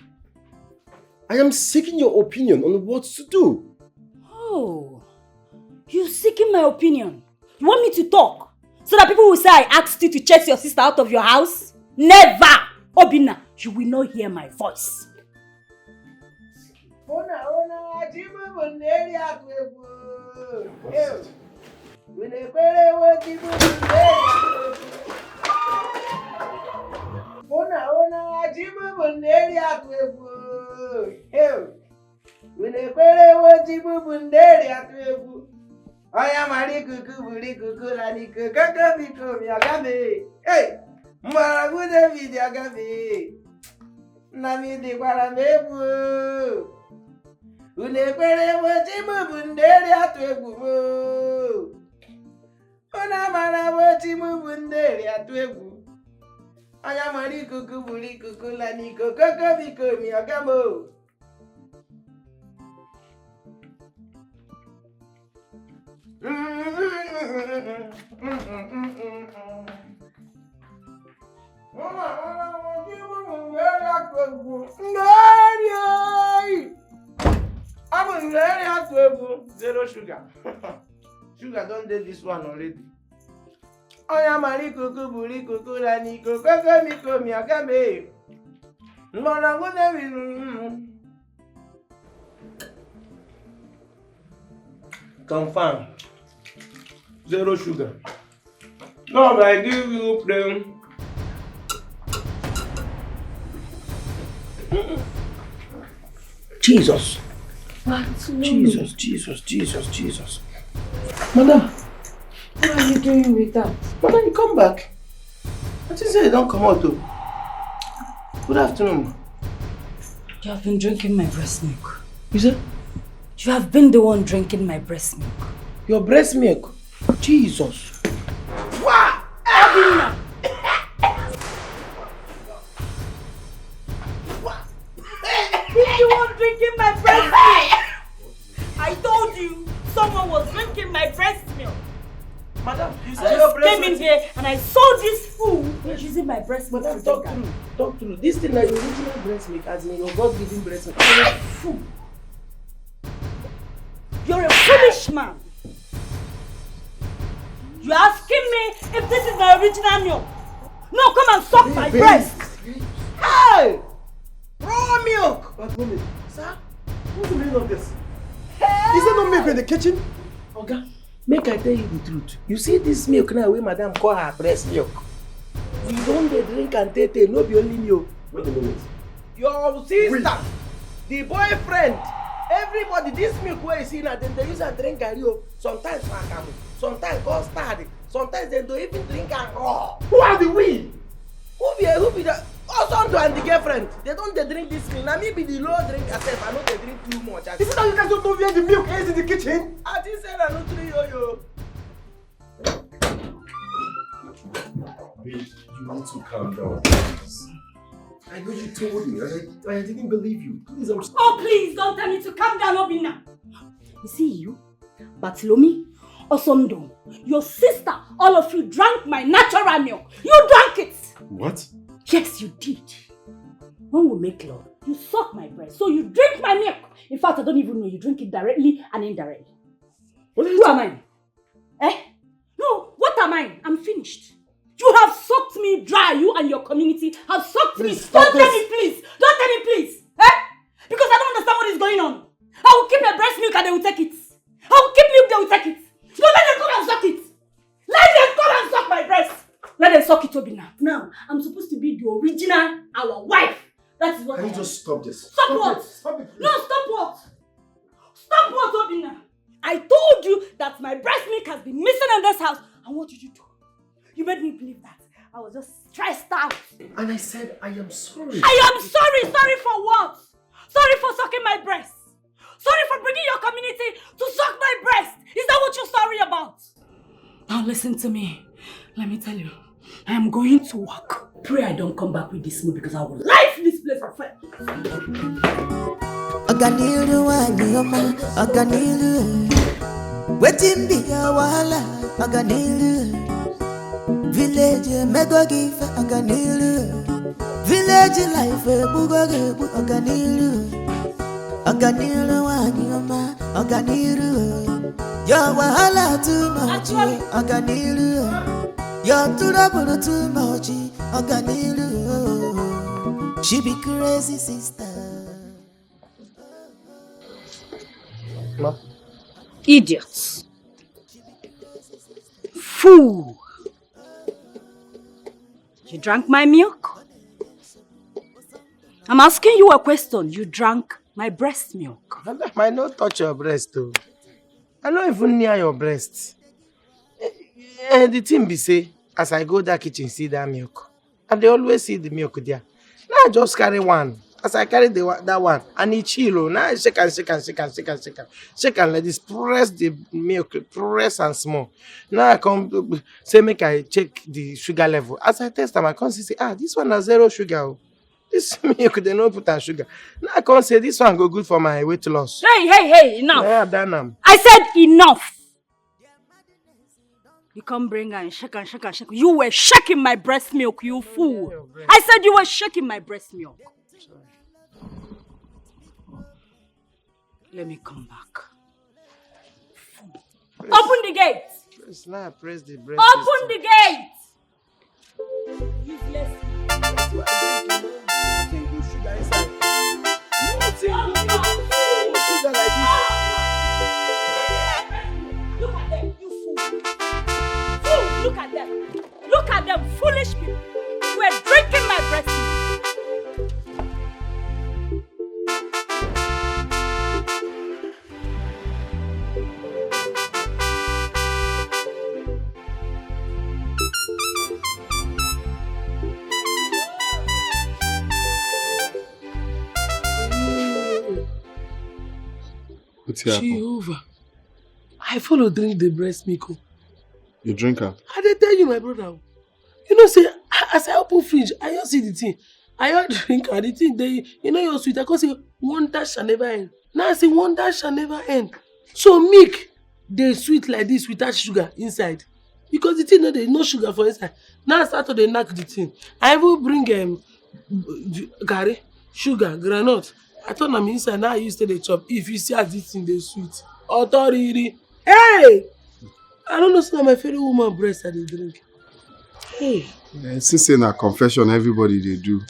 I am seeking your opinion on what to do. Oh, you seeking my opinion? You want me to talk so that people will say I asked you to chase your sister out of your house? Never! Obinna, you will not hear my voice. Ona, ona, Ajibu bụ nne eri akụ egwu. Unu ekwerewo Tinubu na-eri atụ egwu. Unu ahụna Tinubu na-eri atụ egwu. Hey! Unu ekwerewo Tinubu na-eri atụ egwu. Onye mara ikuku buru ikuku la n'iko, koko biko mi ọga m. Hey! Mgbọrọgwụ David ọga m. Nna m dịkwara m egwu. Unu ekwerewo Tinubu na-eri atụ egwu. Unu amarawo Tinubu na-eri atụ egwu. Onye mara ikuku buru ikuku la n'iko, koko biko mi ọga m. Zero sugar. Sugar don dey this one already. Onye mara ikuku buru ikuku la n'iko, koko biko mi ọga m. Mgbọrọgwụ David. Confirm. Zero sugar. No, I give you plain. Jesus. Jesus, Jesus, Jesus, Jesus. Madam. What are you doing with that? Madam, you come back. I think say you don come out o. Good afternoon. You have been drinking my breast milk. You say? You have been the one drinking my breast milk. Your breast milk? Jesus. Wah! Obinna! Wah! You the one drinking my breast milk. I told you someone was drinking my breast milk. Madam, you I said your just breast came in milk. Here and I saw this fool using my breast milk. Madam, to talk drink am. True. Talk true. This thing na your original breast milk, as in your God-given breast milk. You're a fool. You're a foolish man. You're asking me if this is my original milk. No, come and suck my breast. Hey! Raw milk! But mommy, sir, what's the meaning of this? Hey! Is there no milk in the kitchen? Oga, make I tell you the truth. You see this milk now wey madam call her breast milk? We don dey drink am tey tey, no be only me o. Wait a minute. Your sister, the boyfriend, everybody, this milk wey you see now, dem dey use am drink garri o. Sometimes for akamu, sometimes custard, sometimes dem dey even drink am raw. Who are the we? Who be, who be the Osondo and the girlfriend? They don dey drink this milk. Na me be the low drinker sef. I no dey drink too much. Is it that you guys don't know where the milk is in the kitchen? I think say na no three yo yo. Babe, you need to calm down, please. I know you told me, and I, I didn't believe you. Please, I'm sorry. Oh, please, don't tell me to calm down, Obinna. You see you, Bartholomew, Osondo, your sister, all of you drank my natural milk. You drank it. What? Yes, you did. When we make love, you suck my breast. So you drink my milk. In fact, I don't even know. You drink it directly and indirectly. What are you Who am I? Eh? No, what am I? I'm finished. You have sucked me dry. You and your community have sucked me. Please, stop this. Don't tell me please. Don't tell me please. Eh? Because I don't understand what is going on. I will keep my breast milk and they will take it. I will keep milk, they will take it. No, let them come and suck it. Let them come and suck my breast. Let them suck it, Obinna. Now, I'm supposed to be the original, our wife. That is what I am. Can you just stop this? Stop what? Stop it, please. No, stop what? Stop what, Obinna? I told you that my breast milk has been missing in this house. And what did you do? You made me believe that I was just stressed out. And I said, I am sorry. I am sorry. Sorry for what? Sorry for sucking my breast. Sorry for bringing your community to suck my breast. Is that what you're sorry about? Now listen to me. Let me tell you, I am going to work. Pray I don't come back with this mood because I will light this place on fire. Ọganiru nwanyị ọma, ọganiru. Wetin be your wahala, ọganiru. Village emego gị ife, ọganiru. Village life egbugo gị egbu, ọganiru. Ọganiru nwanyị ọma, ọganiru. Your wahala too much, ọganiru. Your trouble too much, ọganiru. She be crazy sister. Ma. Idiots. fool. You drank my milk? I'm asking you a question. You drank my breast milk. Madam, I no touch your breast o. I no even near your breast. Eh, eh, the thing be say, as I go that kitchen see that milk, I dey always see the milk there. Now I just carry one. As I carry the one, that one, and e chill o. Now I shake and shake and shake and shake and shake and shake and like this, press the milk, press and small. Now I come say make I check the sugar level. As I test am, I come see say, ah, this one na zero sugar o. This milk, they no put am sugar. Now I come say this one go good for my weight loss. Hey, hey, hey, enough. Yeah, I done am. I said enough. You come bring and shake and shake and shake. You were shaking my breast milk, you fool. I said you were shaking my breast milk. Let me come back. Open the gate. Press now, press the breast. Open the gate. Useless. Nothing good sugar inside. Nothing good sugar like this. Look at them, you fool. Fool, look at them. Look at them, foolish people. We're drinking my breast milk. Wetin happen? Jehovah, I follow drink the breast milk o. You drink am? I dey tell you, my brother o. You know say, as I open fridge, I just see the thing. I just drink am, the thing dey, you know, your sweet. I come say, wonder shall never end. Now I say, wonder shall never end. So milk dey sweet like this without sugar inside. Because the thing no dey, no sugar for inside. Now I start to dey knack the thing. I even bring um, garri, sugar, groundnut. I turn am inside, now I use take dey chop. If you see as this thing dey sweet. Otoriri. Hey! I don't know say na my favorite woman breast I dey drink. Hey! Eh, since say na confession everybody dey do,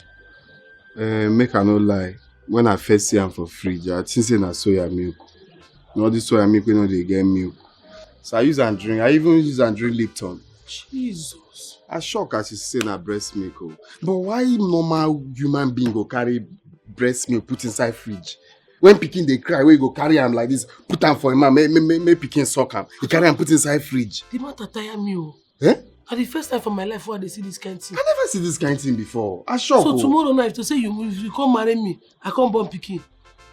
eh, make I no lie, when I first see am for fridge, I think say na soya milk. Na all this soya milk wey no dey get milk. So I use am drink. I even use am drink Lipton. Jesus. I shock as you say na breast milk o. But why normal human being go carry breast milk put inside fridge? When pikin dey cry, wey you go carry am like this, put am for im mouth, make, make, make, make pikin suck am. You carry am put inside fridge. The matter tire me o. Eh? Na the first time for my life wey I dey see this kind thing. I never see this kind thing before. I shock So o. Tomorrow night, to say you, if you come marry me, I come born pikin.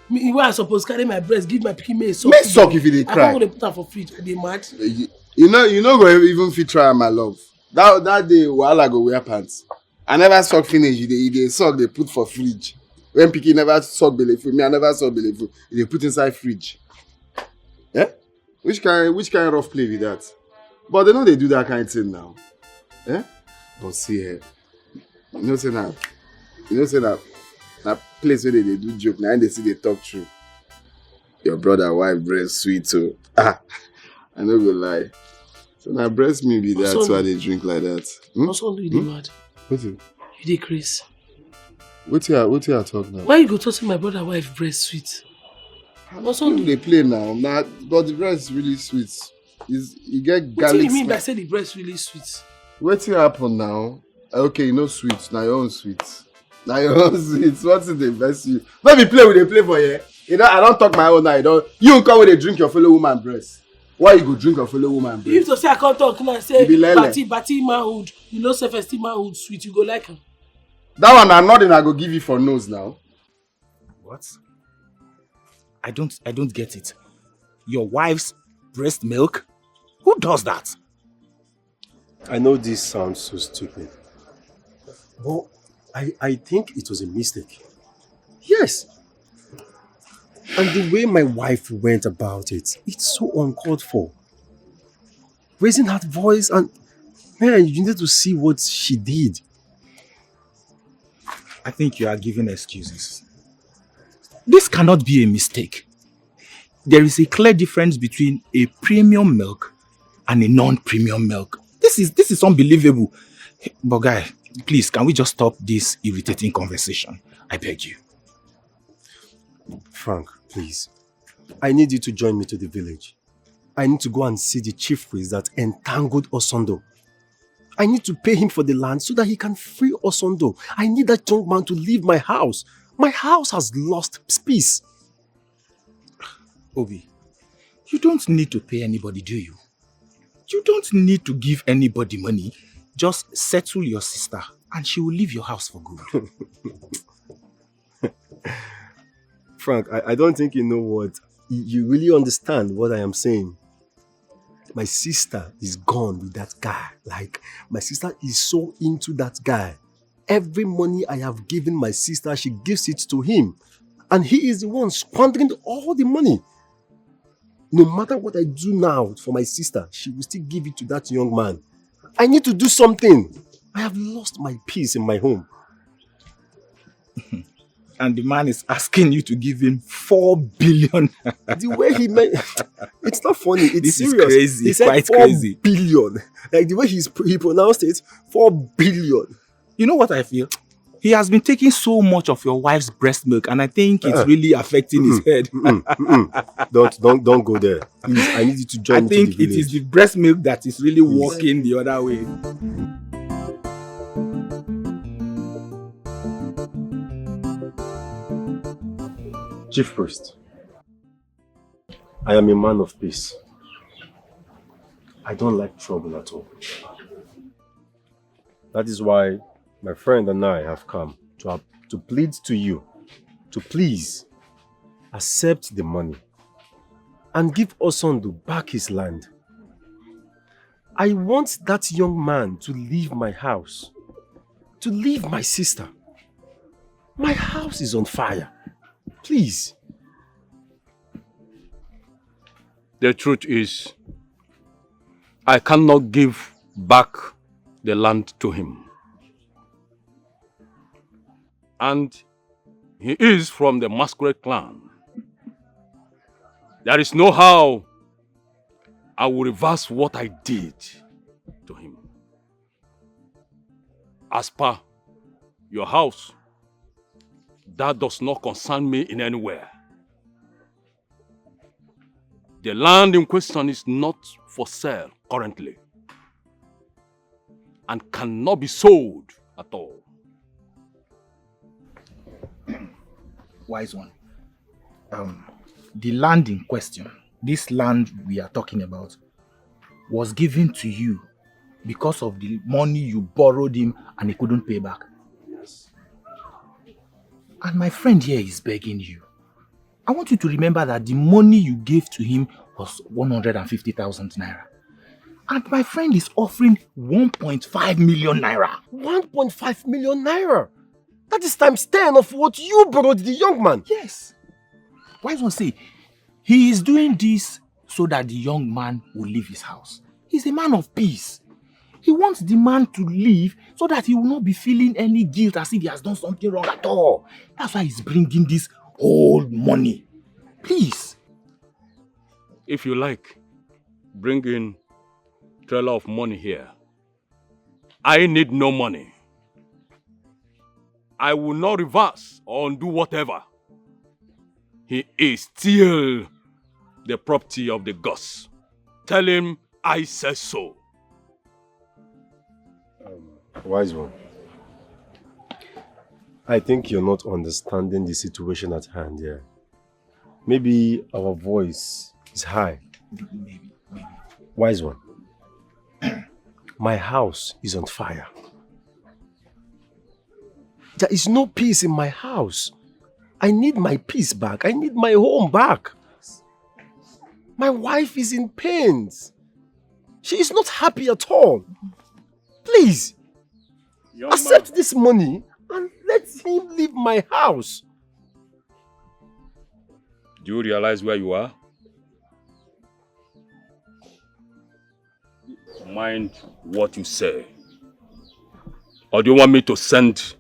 Me, wey I suppose carry my breast, give my pikin make e suck. Make e suck if e dey cry. I come go dey put am for fridge. I dey mad. Eh, you, you know, you no go even fit try am, my love. That, that day, wahala go wear pants. I never suck finish. You dey, you dey suck, dey put for fridge. When pikin never suck belle full, me, I never suck belle full. You dey put inside fridge. Eh? Which kind, which kind rough play be that? But they no dey do that kind thing now. Eh? But see, eh, you know say na, you know say na, na place where they dey do joke, na im dey see dey talk true. Your brother wife breast sweet o. Ah, I no go lie. So na breast milk be that, so I dey drink like that. Hmm? Also, you dey mad. Wetin? You dey craze. Wetin I, wetin I talk now? Why you go talk say my brother wife breast sweet? Also, you dey play now. Na, but the breast is really sweet. Is, e get garlic smell. Wetin you mean by say the breast really sweet? Wetin happen now? Okay, e no sweet. Na your own sweet. Na your own sweet. Wetin dey vex you? No be play we dey play for here. You know, I don talk my own now. You don, you come wey dey drink your fellow woman breast. Why you go drink your fellow woman breast? If to say I come talk now, say, you be lele. Batty, batty manhood, you know, self-esteem manhood sweet, you go like am. That one na nothing I go give you for nose now. What? I don't, I don't get it. Your wife's breast milk? Who does that? I know this sounds so stupid, but I, I think it was a mistake. Yes. And the way my wife went about it, it's so uncalled for. Raising her voice and, man, you need to see what she did. I think you are giving excuses. This cannot be a mistake. There is a clear difference between a premium milk and a non-premium milk. This is, this is unbelievable. But guy, please, can we just stop this irritating conversation? I beg you. Frank, please. I need you to join me to the village. I need to go and see the chief priest that entangled Osondo. I need to pay him for the land so that he can free Osondo. I need that young man to leave my house. My house has lost peace. Obi, you don't need to pay anybody, do you? You don't need to give anybody money. Just settle your sister and she will leave your house for good. Frank, I, I don't think you know what you, you really understand what I am saying. My sister is gone with that guy. Like, my sister is so into that guy. Every money I have given my sister, she gives it to him. And he is the one squandering all the money. No matter what I do now for my sister, she will still give it to that young man. I need to do something. I have lost my peace in my home. And the man is asking you to give him four billion. The way he meant, it's not funny. It's This is serious. Crazy. He said quite four crazy. Billion. Like the way he's, he pronounced it, four billion. You know what I feel? He has been taking so much of your wife's breast milk, and I think it's Uh-uh. Really affecting his head. Mm-mm, mm-mm. Don't, don't, don't go there. Please, I need you to join I me to think the it is village. The breast milk that is really Please. Working the other way. Chief Priest, I am a man of peace. I don't like trouble at all. That is why my friend and I have come to, to plead to you to please accept the money and give Osondo back his land. I want that young man to leave my house, to leave my sister. My house is on fire. Please. The truth is, I cannot give back the land to him. And he is from the Masquerade clan. There is no how I will reverse what I did to him. As per your house, that does not concern me in any way. The land in question is not for sale currently and cannot be sold at all. Wise one. Um, the land in question, this land we are talking about, was given to you because of the money you borrowed him and he couldn't pay back. Yes. And my friend here is begging you. I want you to remember that the money you gave to him was one hundred and fifty thousand naira. And my friend is offering one point five million naira. One point five million naira? That is times ten of what you borrowed the young man. Yes. Wise one say, he is doing this so that the young man will leave his house. He's a man of peace. He wants the man to leave so that he will not be feeling any guilt as if he has done something wrong at all. That's why he's bringing this whole money. Please. If you like, bring in trailer of money here. I need no money. I will not reverse or undo whatever. He is still the property of the gods. Tell him I said so. Um, wise one. I think you're not understanding the situation at hand here. Maybe our voice is high. Maybe, maybe. Wise one. My house is on fire. There is no peace in my house. I need my peace back. I need my home back. My wife is in pains. She is not happy at all. Please, young man, accept this money and let him leave my house. Do you realize where you are? Mind what you say. Or do you want me to send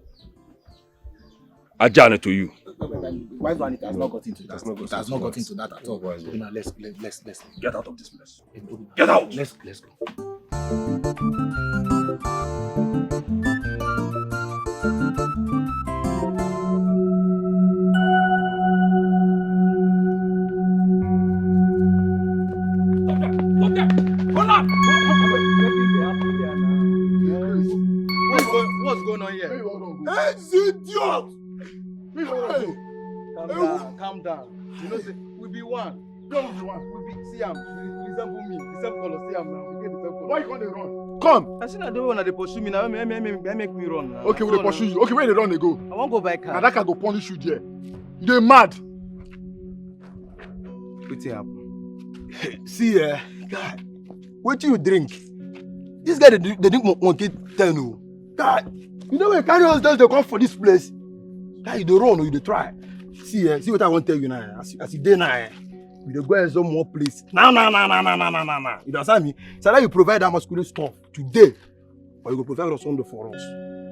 Ajani to you? Wise one, it has not gotten to that. It has not gotten to that at all. Wise one. Obinna, let's, let, let's, let's get out of this place. Get out! Let's, let's go. This idiot! Hey! Calm down, calm down. You know say we be one. Don't be one. We be see am. You resemble me. The same color. See am now. We get the same color. Why you gonna run? Come. I see that the way una dey pursue me now. Make, make, make, make me run now. Okay, we dey pursue you. Okay, where you dey run dey go? I wan go buy car. Na that car go punish you there. You dey mad? Wetin happen? See, eh, guy, wetin you drink? This guy dey drink, dey drink mo- monkey ten o. Guy, you know when carry us just dey come for this place. Guy, you dey run o, you dey try. See, eh, see what I wan tell you now. As, as you dey now, eh, we dey go exam one place. Now, now, now, now, now, now, now, now, now. You understand me? So now you provide that masquerade stuff today, or you go provide us something for us.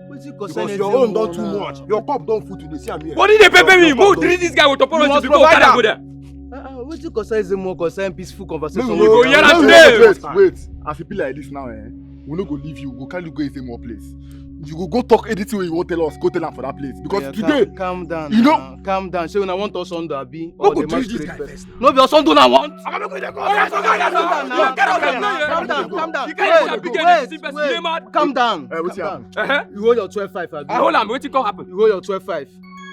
Wetin concern Because your own don too much. Your cup don full today. See am here. What did they pepper me? Mo drink this guy with opportunity before Okada go there. Uh-uh, wetin concern Ezemo concern peaceful conversation? We go hear am today. Wait, wait. As e be like this now, eh, we no go leave you. We go carry you go Ezemo place. You go go talk anything wey you wan tell us. Go tell am for that place because today, calm down, you know, calm down. Say una wan talk Sunday, abi? Or go drink this guy first. No be Sunday una want. Calm down, calm down, calm down, calm down. You can't be a big energy person. Calm down. Eh, wetin happen? You hold your twelve five, abi? I hold am. Wetin come happen? You hold your twelve five.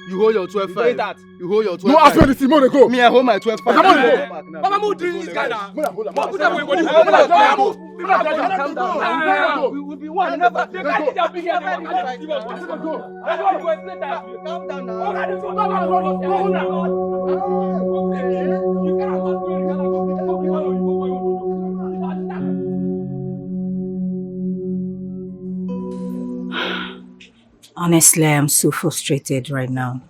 You hold your twelve five. You hold your twelve. No, ask me anything. Make we dey go. Me, I hold my twelve five. Come on, go. Papa, mo drink this guy now. Mo put that way body. Calm down. We will be one. Never. Calm down now. Honestly, I am so frustrated right now.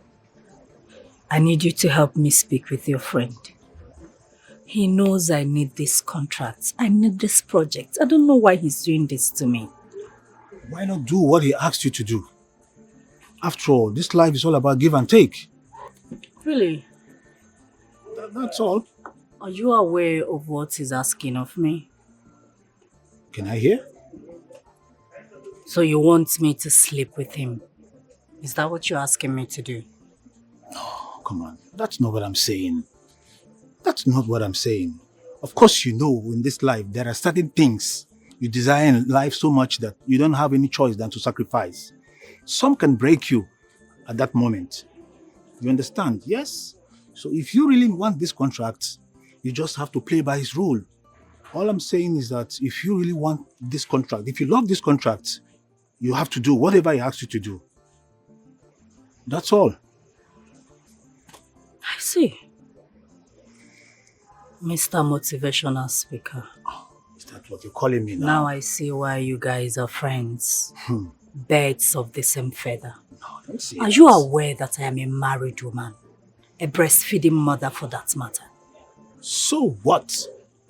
I need you to help me speak with your friend. He knows I need this contract. I need this project. I don't know why he's doing this to me. Why not do what he asked you to do? After all, this life is all about give and take. Really? That, that's all. Are you aware of what he's asking of me? Can I hear? So you want me to sleep with him? Is that what you're asking me to do? No, come on. That's not what I'm saying. That's not what I'm saying. Of course, you know, in this life, there are certain things you desire in life so much that you don't have any choice than to sacrifice. Some can break you at that moment. You understand? Yes? So if you really want this contract, you just have to play by his rule. All I'm saying is that if you really want this contract, if you love this contract, you have to do whatever he asks you to do. That's all. I see. Mister Motivational Speaker. Is that what you're calling me now? Now I see why you guys are friends. Birds of the same feather. No, don't say Are you aware that I am a married woman? A breastfeeding mother for that matter. So what?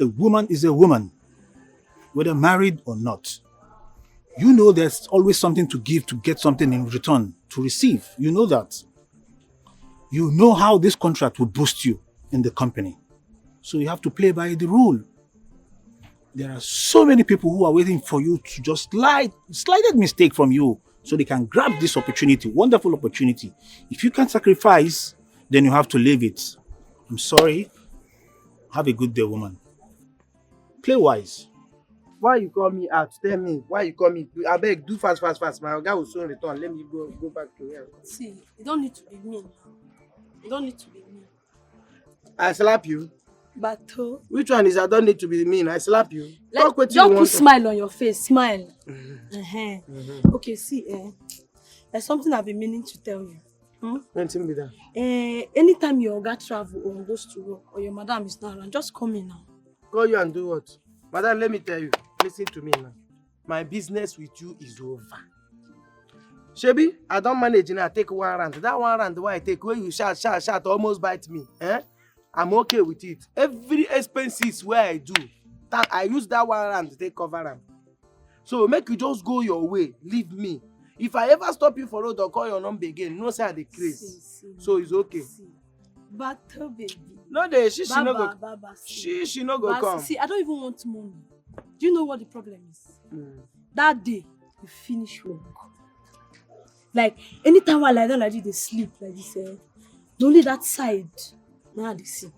A woman is a woman, whether married or not. You know there's always something to give to get something in return, to receive. You know that. You know how this contract will boost you in the company. So you have to play by the rule. There are so many people who are waiting for you to just slide, slighted mistake from you so they can grab this opportunity, wonderful opportunity. If you can't sacrifice, then you have to leave it. I'm sorry. Have a good day, woman. Play wise. Why you call me out? Tell me why you call me. I beg, do fast, fast, fast. My guy will soon return. Let me go, go back to here. See, you don't need to be mean. You don't need to be mean. I slap you. Bato. Which one is I don't need to be mean? I slap you. Like, Talk wetin just you put want. Smile on your face. Smile. Uh-huh. Okay, see, eh, there's something I've been meaning to tell you. Hmm? Wetin be that? Eh, anytime your oga travel or goes to work or your madam is not around, just call me now. Call you and do what? Madam, let me tell you. Listen to me now. My business with you is over. Shebi, I don't manage now. Take one round. That one round why I take when you shout, shout, shout, almost bite me. Eh? I'm okay with it. Every expenses where I do, that I use that one round to take cover am. So make you just go your way, leave me. If I ever stop you for road or call your number again, no say I dey craze. So it's okay. Bato baby. No dey, she she no go. Baba, see. She she no go But come. See, I don't even want money. Do you know what the problem is? That day, you finish work. Like, anytime I lie down like this, they sleep like this. Eh? Only that side, now they see.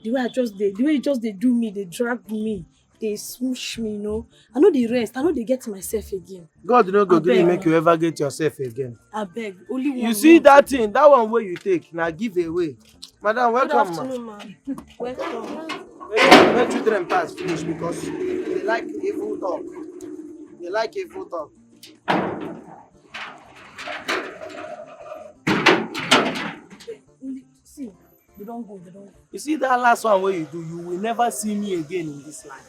The way I just did, the way you just they do me, they drag me. dey smush me, you know. I no dey rest, I no dey get myself again. God no go gree Abeg. Make you ever get yourself again. Abeg, only one. You see that thing, that one wey you take, na give away. Madam, welcome. Good afternoon, ma. Welcome. Make children pass finish because they like evil talk. They like evil talk. See, they don't go, they don't go. You see that last one where you do, you will never see me again in this life.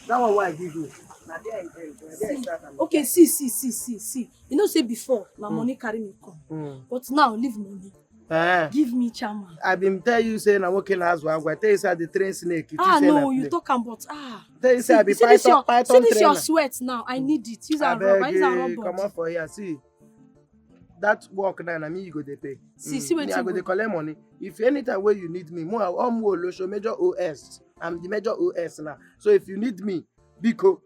That one why I give you. Na there I end, na there I start am. Okay, see, see, see, see, see. You know say before, na money carry me come. But now, leave money. Eh. Give me chairman. I been tell you say na working as well. I tell you say I dey train snake. You Ah think say na no, you play. Talk am, but ah. Tell you say I be see this python, your, python see this your trainer. Sweat now. I need it. Use and rub. Use and rub. Abeg, comot for here. See, that work now, na me you go dey pay. See, see wetin me, I go dey collect money. If anytime wey you need me, mo I wan mo olosho major O S. I'm the major O S now. So if you need me, biko,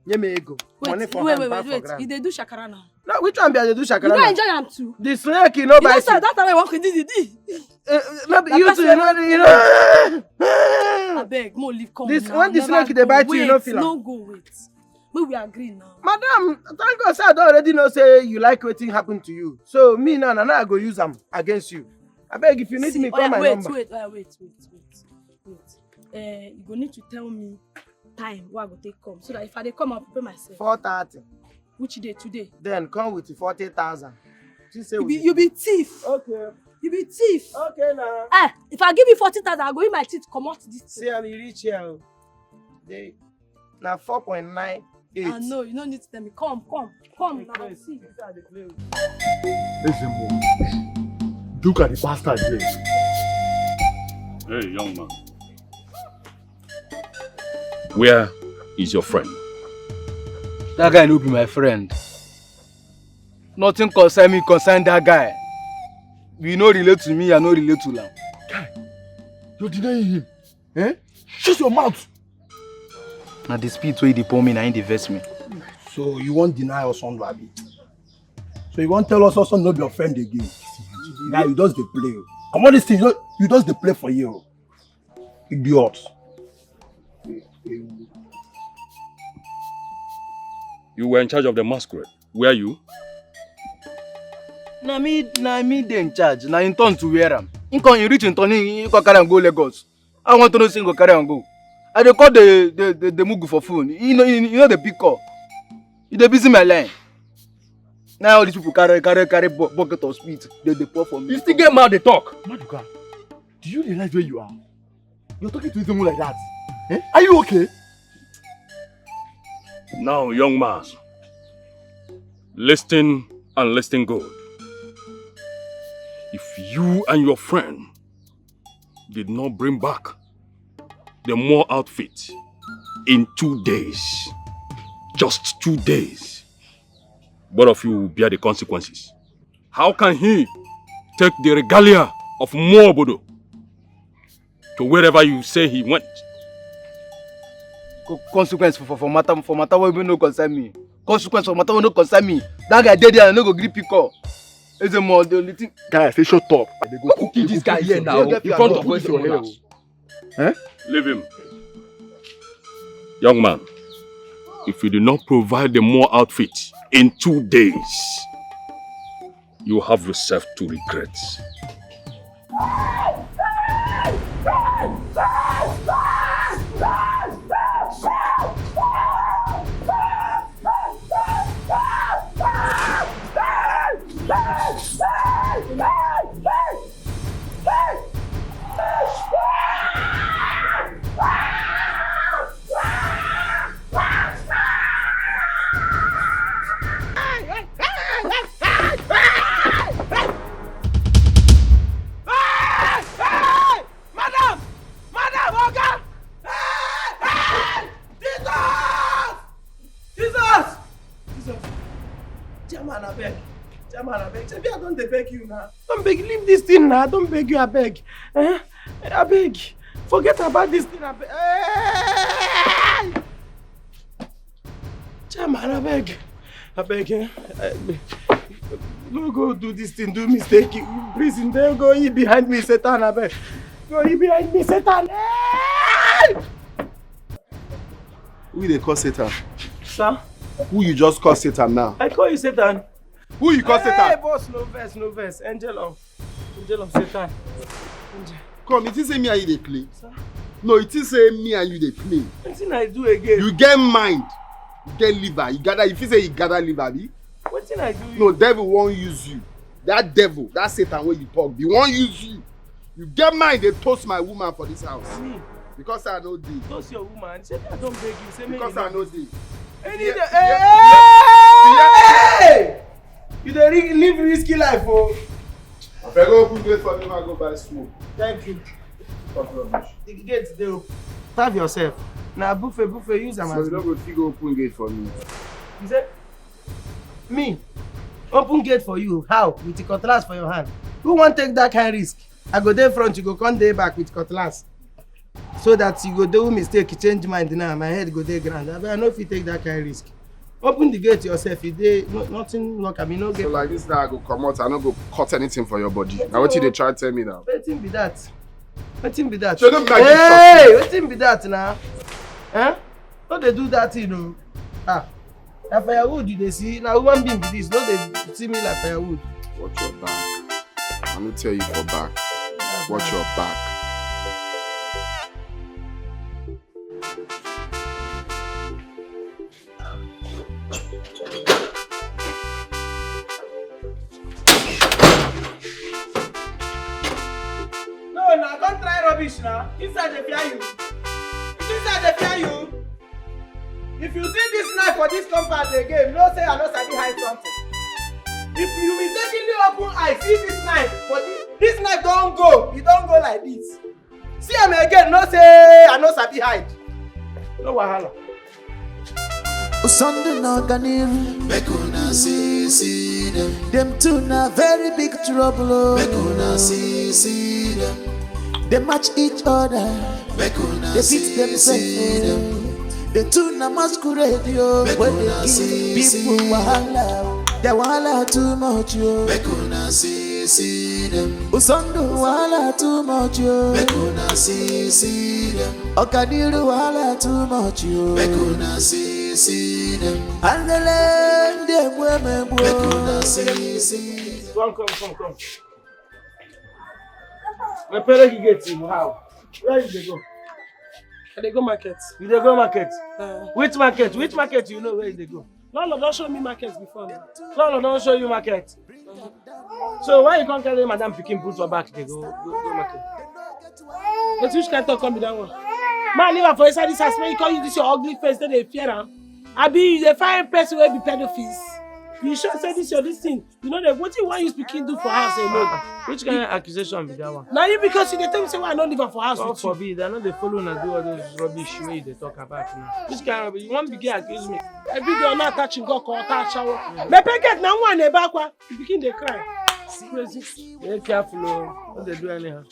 nye me ego. Money for hand, wait, wait, wait, wait. You dey do shakara now? No, which one be I dey do shakara now? You no enjoy am too. The snake, you know, you know, that time I walk with this. Uh, no be you too, you know, you know. Abeg, mo leave come this now. When the snake dey bite you, you no feel am. No go wait. Make we agree now. Madam, thank God say I don already know say you like wetin happen to you. So me now, na now I go use am against you. Abeg, if you need me, call my number. Wait, wait, wait, wait, wait, wait. Eh, you go need to tell me time wey I go take come so that if I dey come, I'll prepare myself. Four thirty. Which day today? Then come with forty thousand. You be thief. Okay. You be thief. Okay now. Eh, if I give you forty thousand, I go use my teeth comot this thing. See, I be rich here. They Na four point nine eight. Ah no, you no need to tell me. Come, come, come now. See. Ezemo, look at the bastard here. Hey, young man. Where is your friend? That guy no be my friend. Nothing concern me concern that guy. You no relate to me, I no relate to am. Guy, you're denying him. Eh? Shut your mouth. Na the spit wey dey pour me na im dey vex me. So you wan deny us Ondo, abi? So you wan tell us Ondo no be your friend again? Guy, you just dey play o. Comot this thing, you just, you just dey play for here o. Idiot. You were in charge of the masquerade. Where you? Na me, na me dey in charge. Na him turn to wear am. Him come, him reach him turn, him, him come carry am go Lagos. I want to know say him go carry am go. I dey call the, the, the, the Mugu for phone. He no, he, he no dey pick call. He dey busy my line. Now all these people carry, carry, carry bu-, bucket of spit. They dey pour for me. You still get mouth dey talk. Maduka, do you realize where you are? You're talking to someone like that. Eh? Are you okay? Now, young man, listen and listen good. If you and your friend did not bring back the Moor outfit in two days, just two days, both of you will bear the consequences. How can he take the regalia of Moor Obodo to wherever you say he went? Co-, consequence for, for, for matter, for matter wey no concern me. Consequence for matter wey no concern me. That guy dey there, I no go gree pick call. Ezemo, the only thing. Guy, I say shut up. They go cook this guy here now in front of your hell. Eh? Leave him. Young man, if you do not provide the Moor outfit in two days, you have yourself to regret. Madam! Madam, Oga! Hey! Hey! Jesus! Jesus! Jesus! Chairman, abeg. Chairman, abeg. Shebi I don dey beg you now. Don beg, leave this thing now. I don beg you, abeg. Eh? Abeg. Forget about this thing, abeg. Hey! Chairman, abeg. Abeg, eh? Eh, no go do this thing, do mistake. Prison, dey go, he behind me, Satan, abeg. Go, he behind me, Satan. Hey! Who you dey call Satan? Sir, Who you just call Satan now? I call you Satan. Who you call Hey, Satan? Boss, no vex, no vex. Angel of, angel of Satan. Angel. Come, you think say me and you dey play? Sir, No, you think say me and you dey play? Wetin I do again? You get mind, you get liver, you gather, you feel say you gather liver, abi? Wetin I do you? No, devil wan use you. That devil, that Satan wey you talk, he wan use you. You get mind dey toast my woman for this house. Me, Because I no dey. toast your woman. Say I don beg you. Say make Because you I no dey. Any Yeah, day. yeah, Hey! yeah. You dey re- live risky life o. Abeg open gate for me, make I go buy smoke. Thank you. Talk rubbish. The gate dey open. Serve yourself. Na buffet, buffet, use am So as you no go fit go open gate for me. You say me open gate for you? How? With the cutlass for your hand? Who wan take that kind risk? I go dey front, you go come dey back with cutlass. So that you go do mistake, change mind now. My head go dey ground. Abeg, I no fit take that kind risk. Open the gate yourself. You dey no, nothing lock am. You no So get. Like this now, I go comot. I no go cut anything for your body. Na wetin you dey try tell me now? Wetin be that? Wetin be that? So no be like this Hey, talk. Wetin be that now? Eh? No dey do that thing o. Ah, na firewood you dey see. Na human being be this. No dey see me like firewood. Watch your back. I no tell you for back. Watch your back. No, na come try rubbish na. Inside dey fear you. Inside dey fear you. If you see this knife for this compound again, know say I no sabi hide something. If you mistakenly open eye see this knife for this, this knife don go, e don go like this. See am again, know say I no sabi hide. No wahala. Usondu na Ganim. Make una see, see them. Them two na very big trouble. Oh. Make una see, see them. They match each other. Make una they fit see, themselves. See them. The two na masquerade, yo. Make when they give people wahala. The wahala too much, yo. Make una see, see them. Usondu wahala too much, yo. Make una see, see them. Okadiru wahala too much, yo. Make una see, see them. Andele, dem we me bo. Make una see, see. Come, come, come, come. My parents get you how? Where you dey go? I dey go market. You dey go market? Uh, which market? Which market you know where you dey go? Lolo don show me market before now. Lolo don show you market. So why you come carry madam pikin put for back dey go go, go market? But which kind talk come be that one? Man, leave her for inside this house. Make you come use this your ugly face, then they fear am. Abi you dey find person wey be pedophiles? You sure say this your this thing? You know that wetin you wan use pikin do for house alone? Ah, which kind of accusation be that one? Na you because you dey tell me say why I no leave am for house God with you. God forbid, I no dey follow una do all those rubbish wey you dey talk about now. Which kind of rubbish? You wan begin accuse me? Ebi dey ona attaching go ko ta shawo. Me packet na one e ba kwa. The pikin dey cry. Crazy. Be careful o. No dey do anyhow.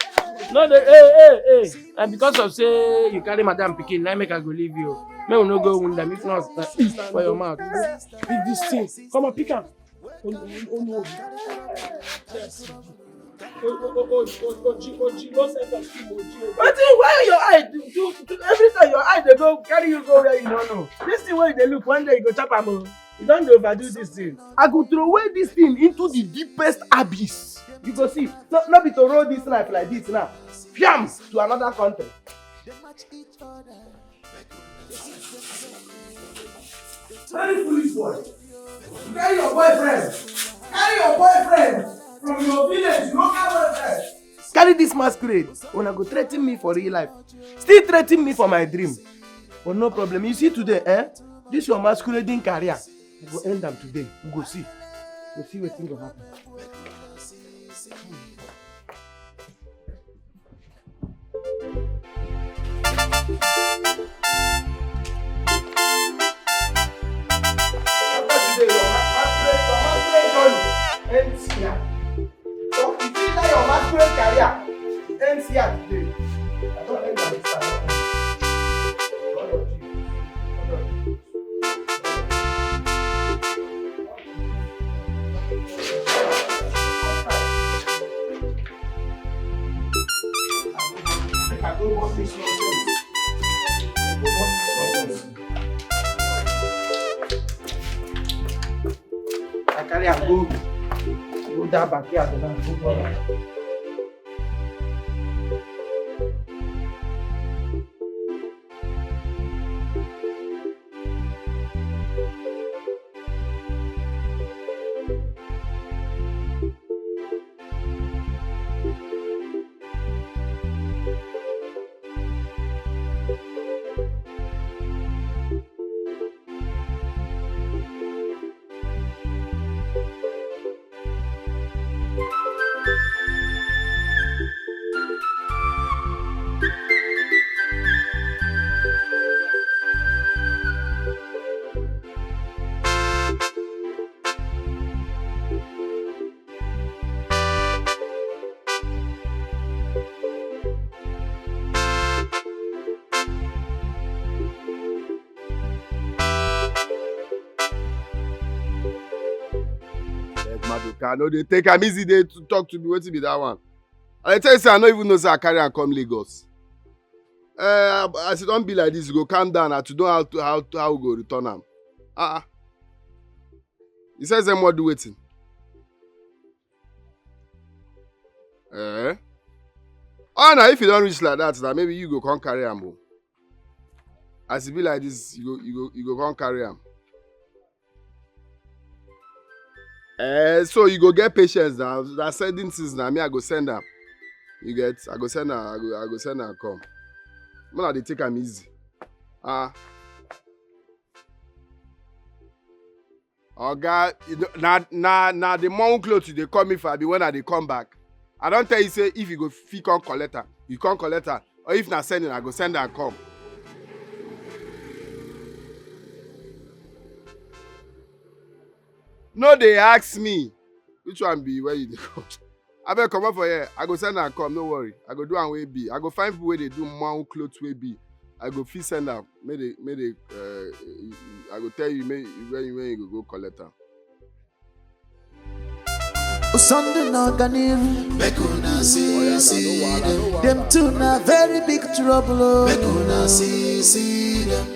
No dey, hey, hey, hey. And because of say you carry madam pikin, na make I go leave you. Make we no go wound am. If not, na for your mouth. Pick this thing. Come on, pick am. Oh, oh, oh, oh, no. Yes. Oh, oh, oh, oh, oh, oh, Oji, Oji, no set us keep Oji, Oji. Wetin, why your eye do, do, do every time your eye dey go carry you go where you no know? This thing wey you dey look, one day you go chop am o. You don dey overdo this thing. I go throw away this thing into the deepest abyss. You go see. No, no be to roll this knife like this now. Fiam to another country. Very foolish boy. You carry your boyfriend. Carry your boyfriend from your village, local boyfriend. Carry this masquerade. Una go threaten me for real life. Still threaten me for my dream. But no problem. You see today, eh? This your masquerading career. We go end am today. We go see. We go see wetin go happen. After today, your ma-, masquerade, your masquerade journey ends here. So, you feel that your masquerade career ends here today. I don't end am, sir. God of Jesus. God of Jesus. I don't want this nonsense. I don't want this nonsense. Go that backyard now. Go for am. There's Maduka. No, they take am easy. They to talk to me. Wetin be that one? I tell you, say I no even know say I carry am come Lagos. Uh, as it don't be like this, you go calm down. I to know how to, how to, how we go return am. Ah, uh he says them what do waiting. Eh? Oh, now if you don't reach like that, now maybe you go come carry am o. As it be like this, you go you go you go come carry am. Eh, so you go get patience now. That sending things now, me I go send am. You get? I go send am. I go I go send am come. Man, I dey take am easy. Ah. Oga, you know, na na na the morning clothes you dey call me for abi when I dey come back. I don tell you say if you go fit come collect am, you come collect am. Or if na sending, I go send am come. No dey ask me which one be where you dey come. Abeg comot for here. I go send am come, no worry. I go do am wey be. I go find people wey dey do morning clothes wey be. I go fit send am. Make dey make dey uh, I go tell you make when you when you go go collect am. Sunday na Ganiru. Make una see see them. Them two na very big trouble. Oh. Make una see see them.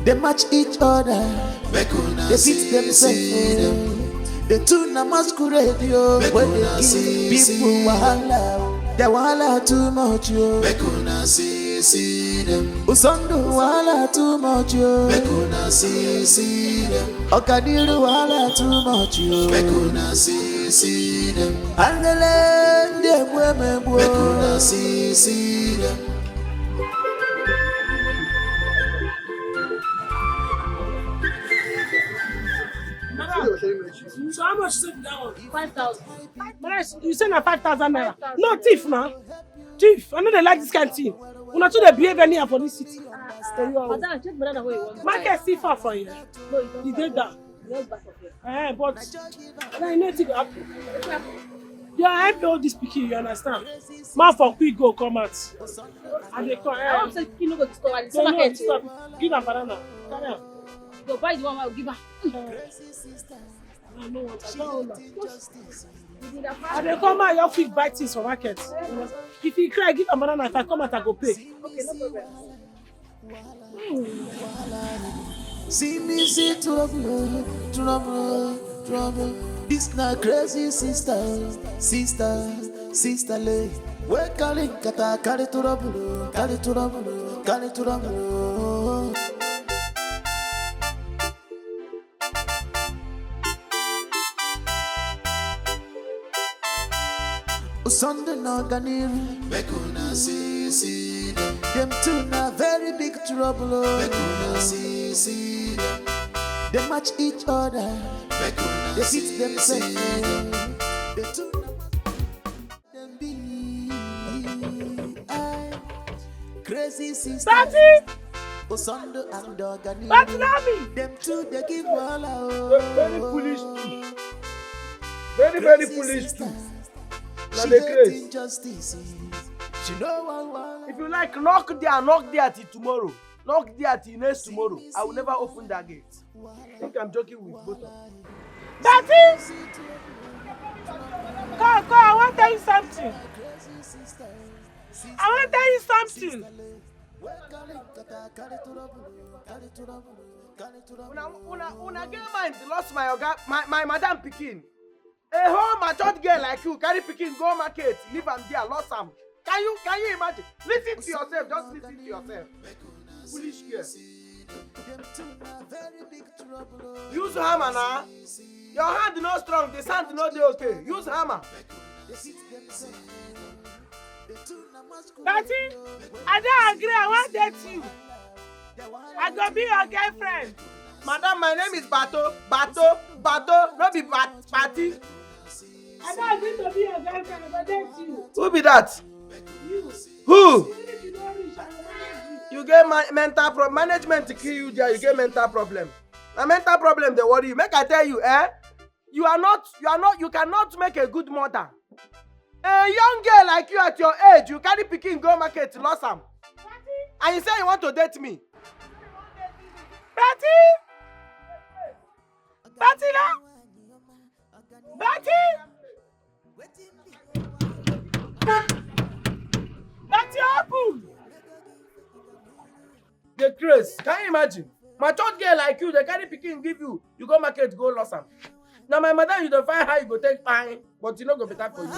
They match each other. Make una they fit themselves. Oh. The two na masquerade yo. Make when they give people wahala. The wahala too much yo. Make una see see them. Usondo wahala too much yo. Make una see see them. Okadiru wahala too much yo. Make una see see them. Angele ndị egbu emegbu. Make una see see them. Madam, so how much is that one? Five thousand. Madam, you say na five thousand naira. No thief na. Thief. I no dey like this kind thing. Una too dey behave anyhow for this city. Madam, check banana wey you want. Market still far for here. No, you don't. E dey down. Just back of here. Eh, but na you know wetin go happen. Yeah, I pay all this pikin, you understand? Man for quick go come out. I dey come. I hope say pikin no go disturb. I dey sell market. Give am banana. Carry am. Go buy the one wey I go give am. Eh. I no want. I don own am. I dey come out, you fit buy things for market. If you cry, give am banana. If I come out, I go pay. Okay, no problem. See me see trouble, trouble, trouble. This na crazy sister, sister, sister lay. We carry kata, carry trouble, carry trouble, carry trouble. Sunday na Ganiru. Make una see see them. Them two na very big trouble. Oh. Make una see see them. They match each other. Make una they fit themselves. Them two na them be I. Crazy sister. Daddy! Osando and Dogani. Daddy, love me. Them two they give all out. Very foolish too. Very, very foolish too. Na the craze. Injustice. She know one one. If you like, knock there, knock there till tomorrow. Knock there till next tomorrow. I will never open that gate. I think I'm joking with both of you. Daddy! Come, come, I want to tell you something. I want to tell you something. Una, una, una get mind, lost my oga, my, my madam pikin. A whole matured girl like you carry pikin go market, leave am there, lost am. Can you can you imagine? Listen to yourself, just listen to yourself. Foolish girl. Use hammer na. Your hand no strong, the sand no dey okay. Use hammer. Betty, I don't agree. I want date you. I go be your girlfriend. Madam, my name is Bato. Bato, Bato, no be Bat, Bati. I don't agree to be your girlfriend. I go date you. Who be that? You. Who? If you don't reach, I will manage you. You get ma mental problem. Management to kill you there. You get mental problem. Na mental problem dey worry you. Make I tell you, eh? You are not, you are not, you cannot make a good mother. A young girl like you at your age, you carry pikin go market, lost am. And you say you want to date me. Betty! Betty, no! Betty! Betty, open! The craze. Can you imagine? Matured girl like you, they carry pikin give you. You go market, go lost am. Now my madam, you don't find how you go take fine, but you no go better for you.